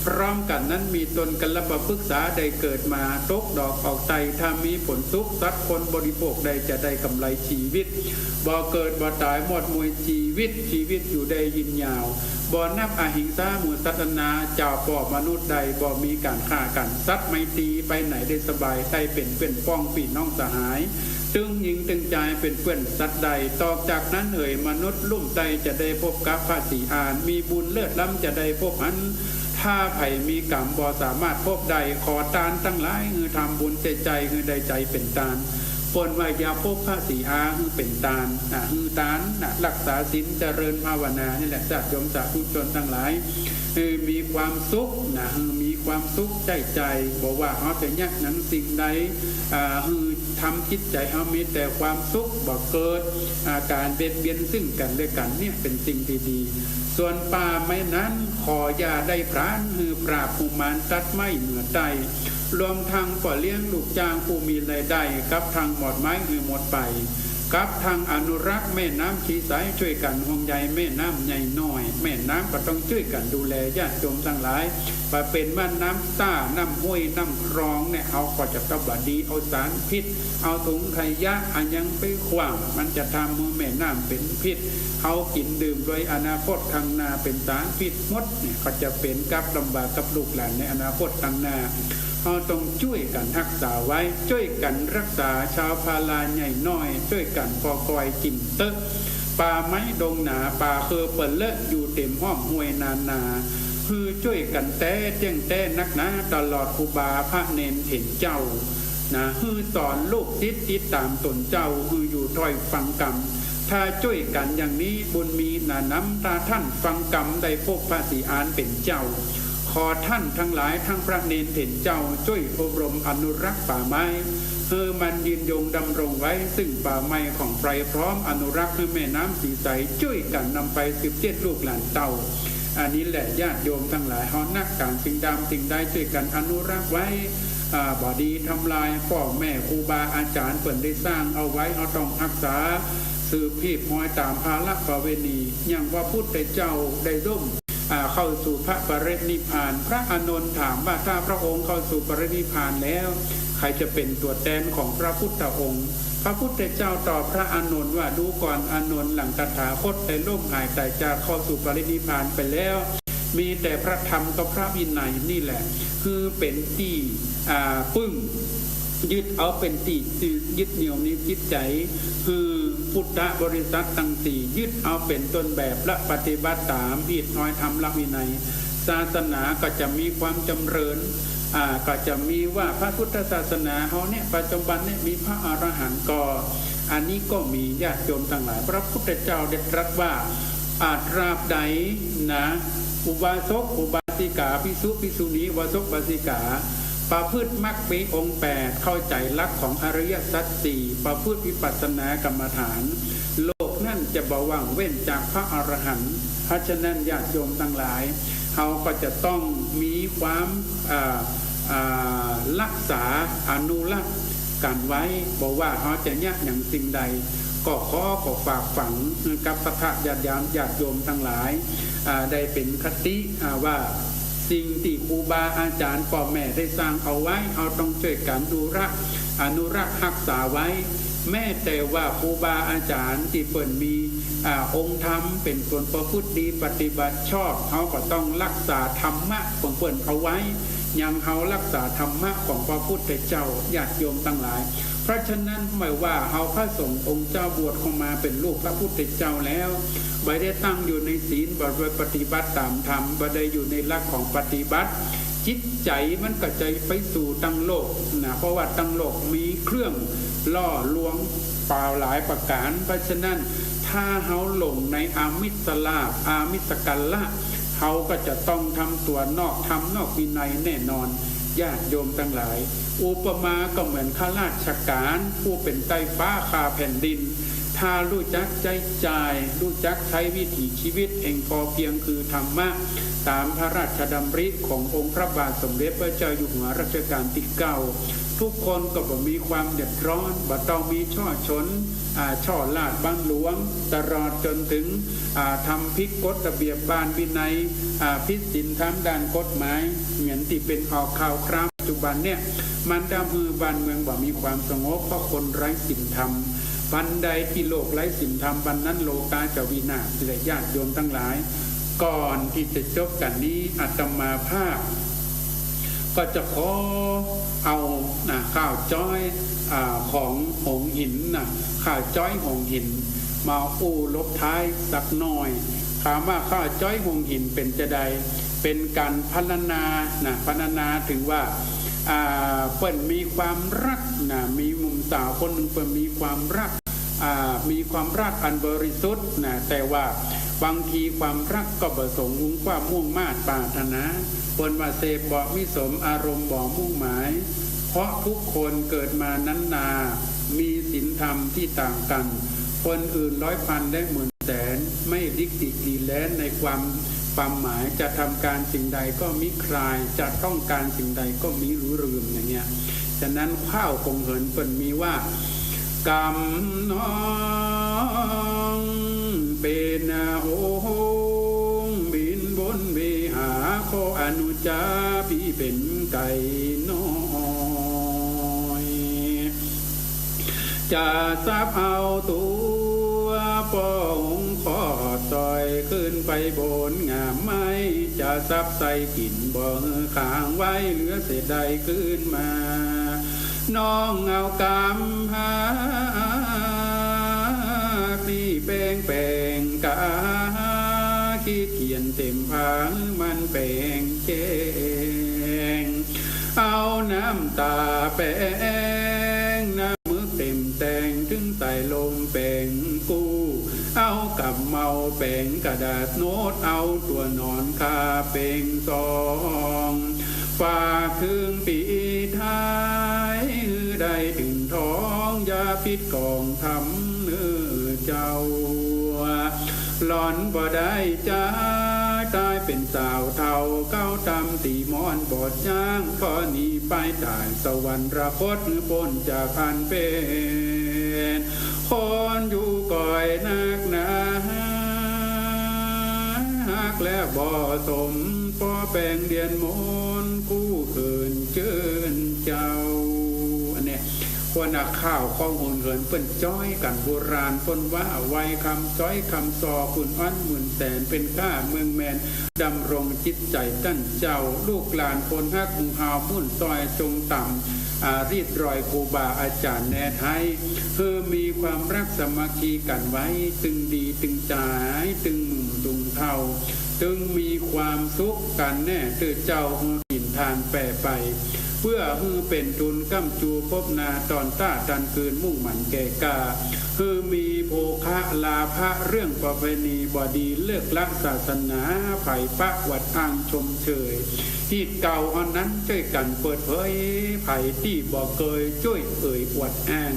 พร้อมกั๋นนั้นมีต้นกัลปะพฤกษาได้เกิดมา ตกดอกออกใต้ ถ้ามีผลสุก สัตว์คนบริโภคได้ จะได้กำไรจีวิต บ่เกิดบ่ต๋าย หมดมวยจีวิต จีวิตอยู่ได้ยืนยาว บ่นับอหิงสา หมู่สัตว์นานา เจ้าป้อมนุษย์ได้ บ่มีก๋านฆ่ากั๋น สัตว์ไมตรีไปไหนได้สบาย ได้เป๋นเปื้อนป้องปี้น้องสหาย ตึงหญิงตึงจายเป๋นเปื้อนสัตว์ได้ ตอกจากนั้นเหยมนุษย์ลุ่มใต้ จะได้พบกับพระศรีอา มีบุญเลิศล้ำจะได้พบหัน ถ้าใผมีก๋รรมบ่สามารถพบได้ ขอตานตังหลาย หื้อทำบุญใจ๋ๆ หื้อได้ใจ๋เป๋นตาน เปิ้นว่าอย่าพบพระศรีอา หื้อเป๋นตาน อ่า หื้อตาน อ่า รักษาศีล เจริญภาวนา นี่แหละ ญาติโยมสาธุชนตังหลาย หื้อมีความสุขนะ หื้อมีความสุขใจ๋ใจ๋ บ่ว่าเฮาจะยากหยังสิ่งใด อ่า หื้อทำจิตใจ๋เฮามีแต่ความสุข บ่เกิด อ่า ก๋านเบียดเบียนซึ่งกั๋นและกั๋น เนี่ยเป๋นสิ่งดีๆ ส่วนป่าไม้นั้น ขออย่าได้ผลาญ หื้อปราบกุมารตัดไม้เหนือใต้ รวมตังป้อเลี้ยงลูกจ้างผู้มีรายได้ กับตังหมอดไม้หื้อหมดไป กับตังอนุรักษ์แม่น้ำชีสาย จ้วยกั๋นห่วงใยแม่น้ำใหญ่น้อย แม่น้ำก็ต้องจ้วยกั๋นดูแล ญาติโยมตังหลาย บ่าเป๋นว่าน้ำต้า น้ำห้วย น้ำคลองเนี่ย เฮาก็จะต้องบ่ดี เอาสารพิษ เอาถุงขยะอะหยังไปขว้าง มันจะทำหื้อแม่น้ำเป๋นพิษ เฮากิ๋นดื่มโดยอนาคตข้างหน้าเป๋นสารพิษหมดเนี่ย ก็จะเป๋นกับลำบากกับลูกหลานในอนาคตข้างหน้า เฮาต้องจ้วยกั๋นฮักษาไว้ จ้วยกั๋นรักษา ชาวพาราใหญ่น้อย จ้วยกั๋นปอคอยจิ่มเต๊อะ ป่าไม้ดงหนา ป่าคือเปิ้นเลอะอยู่เต็มอ้อมห้วยนานา หื้อจ้วยกั๋นแต๊เตี้ยงแต๊นักหนา ตลอดครูบาพระเณรเถรเจ้า นะ หื้อสอนลูกศิษย์ติดต๋ามต๋นเจ้า หื้ออยู่ถ้อยฟังกำ ถ้าจ้วยกั๋นอย่างนี้บุญมีหนานำ ถ้าต้านฟังกำได้ปบพระศรีอานเป๋นเจ้า ขอต้านตังหลายตังพระเณรเถรเจ้าจ้วยอบรมอนุรักษ์ป่าไม้ หื้อมันยืนยงดำรงไว้ ซึ่งป่าไม้ของไพรพร้อมอนุรักษ์หื้อแม่น้ำสีใส จ้วยกั๋นนำไปสืบเจื้อลูกหลานเต้า อันนี้แหละญาติโยมตังหลาย เฮานักก๋านสิ่งดำสิ่งใดจ้วยกั๋นอนุรักษ์ไว้ อ่า บ่ดีทำลาย ป้อแม่ครูบาอาจ๋ารย์เปิ้นได้สร้างเอาไว้ เฮาต้องฮักษา สืบฮีบฮอยต๋ามภาระประเวณี อย่างพระพุทธเจ้าได้ล่ม อ่า เข้าสู่พระปรินิพพาน พระอานนท์ถามว่า ถ้าพระองค์เข้าสู่ปรินิพพานแล้ว ใครจะเป๋นตั๋วแตนของพระพุทธองค์ พระพุทธเจ้าตอบพระอานนท์ว่า ดูก่อนอานนท์ หลังตถาคตได้ล่มหายต๋ายจากเข้าสู่ปรินิพพานไปแล้ว มีแต่พระธรรมกับพระวินัยนี่แหละ หื้อเป๋นตี้ อ่า ปึ้ง ยึดเอาเป๋นตี้ยึดเหนี่ยวในจิตใจ๋ หื้อพุทธบริษัทตังสี่ยึดเอาเป๋นต้นแบบและปฏิบัติต๋าม ฮีดฮอยธรรมและวินัย ศาสนาก็จะมีความจ๋ำเริญ อ่า ก็จะมีว่าพระพุทธศาสนาเฮาเนี่ย ปัจจุบันเนี่ยมีพระอรหันต์ก็ อันนี้ก็มีญาติโยมตังหลาย พระพุทธเจ้าได้ตรัสว่า อ่า ตราบใดนะ อุบาสกอุบาสิกา ภิกษุภิกษุณี อุบาสกอุบาสิกา ประพฤติมรรคมีองค์แปด เข้าใจ๋หลักของอริยสัจสี่ ประพฤติวิปัสสนากรรมฐาน โลกนั้นจะบ่ว่างเว้นจากพระอรหันต์ เพราะฉะนั้นญาติโยมตังหลาย เฮาก็จะต้องมีความ อ่า อ่า ฮักษาอนุรักษ์กั๋นไว้ บ่ว่าเฮาจะเยียะหยังสิ่งใด ก็ขอ ขอฝากฝังกับศรัทธาญาติโยม ญาติโยมตังหลาย อ่า ได้เป๋นคติ อ่า ว่าสิ่งตี้ครูบาอาจ๋ารย์ป้อแม่ได้สร้างเอาไว้ เฮาต้องจ้วยกั๋นดูระ อนุรักษ์ฮักษาไว้ แม้แต่ว่าครูบาอาจ๋ารย์ตี้เปิ้นมี อ่า องค์ธรรมเป๋นคนประพฤติดีปฏิบัติชอบ เฮาก็ต้องฮักษาธรรมะของเปิ้นเอาไว้ อย่างเฮาฮักษาธรรมะของพระพุทธเจ้า ญาติโยมตังหลาย เพราะฉะนั้นไม่ว่าเฮาพระสงฆ์องค์เจ้าบวชเข้ามาเป๋นลูกพระพุทธเจ้าแล้ว บ่ได้ตั้งอยู่ในศีล บ่ได้ปฏิบัติต๋ามธรรม บ่ได้อยู่ในหลักของปฏิบัติ จิตใจ๋มันก็จะไปสู่ตังโลกนะ เพราะว่าตังโลกมีเครื่องล่อลวงเป๋าหลายประก๋าน เพราะฉะนั้นถ้าเฮาหลงในอามิสลาภ อามิสกัลละ เฮาก็จะต้องทำตัวนอกธรรมนอกวินัยแน่นอน ญาติโยมตังหลาย อุปมาก็เหมือนข้าราชก๋านผู้เป๋นใต้ฟ้าคาแผ่นดิน ถ้าฮู้จักใจ๊จ่าย ฮู้จักใจ๊วิถีชีวิตเองพอเพียงคือธรรมะ ต๋ามพระราชดำริขององค์พระบาทสมเด็จพระเจ้าอยู่หัวรัชกาลตี้เก้า ทุกคนก็บ่มีความเดือดร้อน บ่ต้องมีช่อฉน อ่า ช่อราชบังหลวง ตลอดจ๋นเถิง อ่า ทำผิดกฎระเบียบบ้านวินัย อ่า ผิดศีลธรรมด้านกฎหมาย เหมือนตี้เป๋นข่าวคราวปัจจุบันเนี่ย มันทำหื้อบ้านเมืองบ่มีความสงบ เพราะคนไร้ศีลธรรม บันใดตี้โลกไร้ศีลธรรม บันนั้นโลกาจะวินาศ และญาติโยมตังหลาย ก่อนตี้จะจบกั๋นนี้ อาตมาภาพ ก็จะขอเอา นะ ข้าวจ้อย อ่า ของหงส์หินนะ ข้าวจ้อยหงส์หิน มาอู้ลบท้ายสักหน้อย ถามว่าข้าวจ้อยหงส์หินเป๋นจาใด เป๋นก๋านพรรณนา นะ พรรณนาเถิงว่า อ่า เปิ้นมีความฮัก นะ มีหนุ่มสาวคนนึ่งเปิ้นมีความฮัก อ่า มีความฮักอันบริสุทธิ์นะ แต่ว่าบางทีความฮักก็บ่สมความมุ่งมาดปรารถนา เปิ้นว่าเสพบ่มิสม อารมณ์บ่มุ่งหมาย เพราะทุกคนเกิดมานั้นนา มีศีลธรรมตี้ต่างกั๋น คนอื่นร้อยพันและหมื่นแสน ไม่ดิกดิกดีแล้นในความ ความหมาย จะทำการสิ่งใดก็มิคลาย จะต้องการสิ่งใดก็มิรู้ลืม อย่างเงี้ย ฉะนั้นข้าวหงส์หินเปิ้นมีว่า กำน้องเป๋นหงส์บินบนเวหา ขออนุจาปี้เป๋นไก่น้อย จะสับเอาตั๋วป้อหงส์ขอดสอย ขึ้นไปบนง่ามไม้ จะสับใส่กิ๋นบ่หื้อค้างไว้ เหลือเศษใดคืนมา น้องเอากำฮักตี้ แป๋งแป๋งกา ขี้เกียจเต็มผาหื้อมันแป๋งแจ้ง เอาน้ำต๋าแป๋ง น้ำมึกเต็มแตง ตึงใส่ลมแป๋งกู้ เอากับเมาแป๋งกระดาษโน้ต เอาตั๋วนอนคาแป๋งซอง ฝากเถิงปิดท้าย หื้อได้ตึงท้อง อย่าผิดกองธรรมเน่อเจ้า หล่อนบ่ได้จ๊ะ ต๋ายเป๋นสาวเฒ่า เก๊าต๋ามตี๋หมอนบอดย้าง ก็หนีไปต๋ายสวรรคต หื้อป๊นจากอันเป๋นคนอยู่ก้อยนักหนา ฮักแล้วบ่สมปอแป๋งเดียนมน กู้เขินเจิญเจ้า อันเนี้ย ควรเอาข่าวของคนเหินเปิ้นจ้อยกั๋น โบราณเปิ้นว่า ไวคำสร้อยคำซอ คุณอ้อนหมื่นแสน เป๋นก้าเมืองแมน ดำรงจิตใจ๋ต้านเจ้า ลูกหลานคนฮักหมู่เฮา มุ่นซอยจงต๋าม อ่า รีดรอยครูบาอาจ๋ารย์แนะไท้ หื้อมีความฮักสามัคคีกั๋นไว้ ตึงดีตึงจ๋าย ตึงหนุ่มตึงเฒ่า ตึงมีความสุขกั๋นแน่เต๊อะเจ้า หื้อกิ๋นทานแผ่ไป เปื้อหื้อเป๋นทุนก้ำจู๊พบหน้า ต๋อนต้าตันคืนมุ่งหมั่นแก่กล้า หื้อมีโภคลาภะเรื่องประเพณีบ่ดี เลิกละศาสนา ใผปะวัดอ้างชมเชย ฮีตเก่าอันนั้นจ้อยกั๋นเปิดเผย ใผตี้บ่เกยจ้อยเอ่ยอวดอ้าง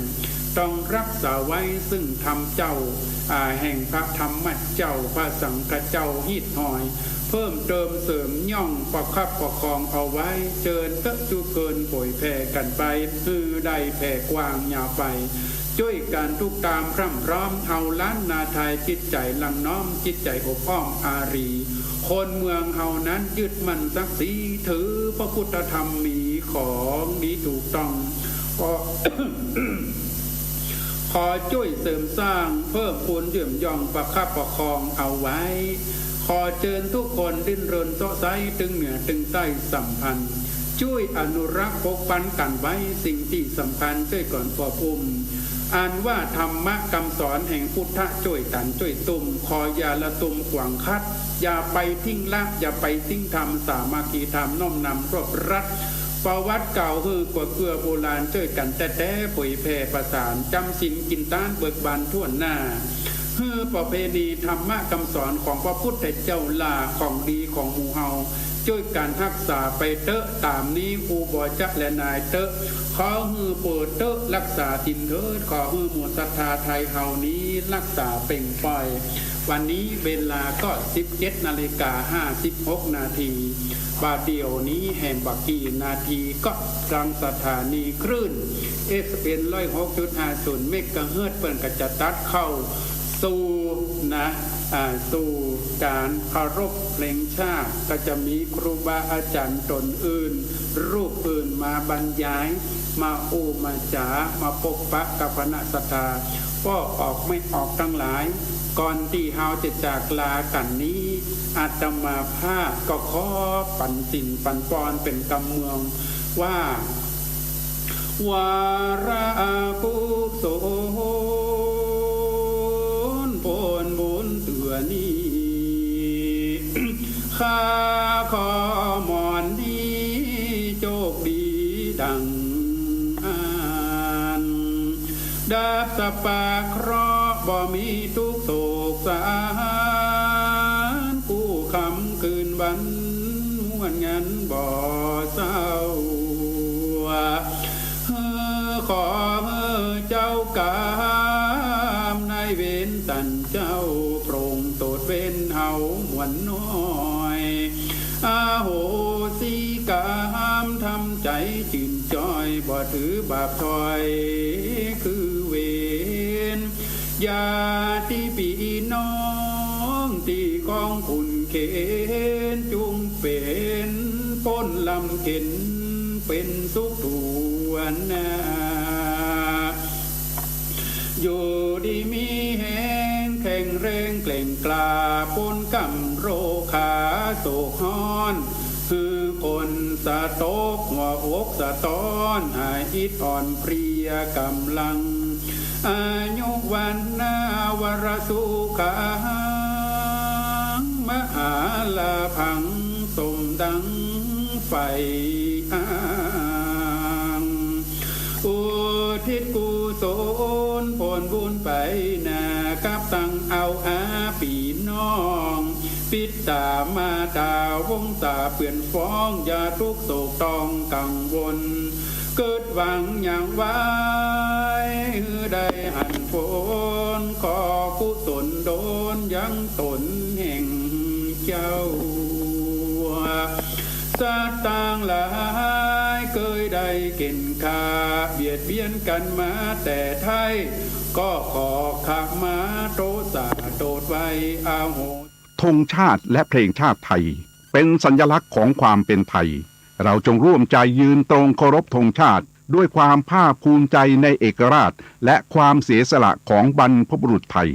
ต้องฮักษาไว้ซึ่งธรรมเจ้า อ่า แห่งพระธรรมเจ้า พระสังฆเจ้าฮีตฮอย เพิ่มเติมเสริมย่องประคับประคองเอาไว้ เจิญเต๊อะจุเกินเผยแผ่กั๋นไป หื้อได้แผ่กว้างยาวไป จ้อยกั๋นตุ๊กตามพร่ำพร้อม เอาล้านนาไทยจิตใจ๋หลั่งน้อม จิตใจ๋อบอ้อมอารี คนเมืองเฮานั้นยึดมั่นศักดิ์ศรี ถือพระพุทธธรรมมีของดีถูกต้อง ขอ ขอจ้อยเสริมสร้างเพิ่มพูนเยื่อมย่องประคับประคองเอาไว้ ขอเจิญทุกคนดิ้นรนเซาะไซ้ ตึงเหนือตึงใต้สัมพันธ์ จ้อยอนุรักษ์ปกปันกั๋นไว้ สิ่งตี้สำคัญจ้อยกั๋นอบอุ้ม อันว่าธรรมะกำสอนแห่งพุทธะจ้อยตันจ้อยตุ้ม ขออย่าละตุ้มขวางขัด อย่าไปทิ้งละ อย่าไปทิ้งธรรม สามัคคีธรรมน้อมนำรวบรัด ประวัติเก่าหื้อกั๋วเกื้อโบราณจ้อยกั๋นแต๊ๆ เผยแผ่ประสาน จ๋ำศีลกิ๋นตานเบิกบานถ้วนหน้า หื้อประเพณีธรรมะกำสอนของพระพุทธเจ้าหล้า ของดีของหมู่เฮา จ้อยกั๋นฮักษาไปเต๊อะ ต๋ามนี้ครูบอจะและนายเต๊อะ ขอหื้อเปิดเต๊อะ ฮักษาศีลเถิด ขอหื้อหมู่ศรัทธาไทยเฮานี้ฮักษาเป่งป้อย วันนี้เวลาก็สิบเจ็ดนาฬิกาห้าสิบหกนาที บ่าเดี่ยวนี้แหมบ่ากี่นาทีก็ตางสถานีคลื่น เอฟเอ็ม ร้อยหกจุดห้าศูนย์ เมกะเฮิรตซ์ เปิ้นก็จะตัดเข้าสู่นะ อ่า สู่ก๋านเคารพเพลงชาติ ก็จะมีครูบาอาจ๋ารย์ต๋นอื่น รูปอื่นมาบรรยาย มาอู้มาจ๋า มาปบปะกับคณะศรัทธา ป้อออกไม่ออกตังหลาย ก่อนตี้เฮาจะจากลากั๋นนี้ อาตมาภาพก็ขอปั๋นศีลปั๋นปอนเป๋นกำเมืองว่า วาระอกุศลผลบุญเตื้อนี้ ข้าขอมอนนี้โจคดีดังอั้น ดับสะปะเคราะห์บ่มีตุ๊กข์โศกสาร กู้ค่ำคืนวันม่วนงันบ่เศร้า ขอเจ้ากรรมนายเวรตันเจ้า โปร่งโตษเวรเฮาม่วนน้อย อโหสิกรรมทำใจ๋จื่นจ้อย บ่ถือบาปถ้อยคือเวร ญาติปี้น้องตี้ของคุณเขน จุ่งเป๋นป๊นลำเข็ญ เป๋นสุขทั่วหน้า อยู่ดีมีแฮงแข็งแรงแกร่งกล้า ป๊นก๋ำโรคาโศกฮ้อน หื้อคนสะตกหัวอกสะท้อน หายอิดอ่อนเพลียก๋ำลัง อายุ วัณณะ วะระ สุขัง มหาลาภัง สมดังใฝ่อ้าง อุทิศกุศลผลบุญไปนา กับตังเอาอาปี้น้อง ปิตตามารดาวงศาเปื้อนฟ้อง อย่าทุกข์โศกต้องกังวล เกิดหวังอย่างไว หื้อได้หันผล ขอกุศลดลยังตนแห่งเจ้า สัตว์ตังหลายเกยได้เก๋นฆ่า เบียดเบียนกั๋นมาแต่ไท้ ก็ขอขมาโทษาโต้ษไว้อโหสิ ธงชาติและเพลงชาติไทย เป็นสัญลักษณ์ของความเป็นไทย เราจงร่วมใจยืนตรงเคารพธงชาติ ด้วยความภาคภูมิใจในเอกราช และความเสียสละของบรรพบุรุษไทย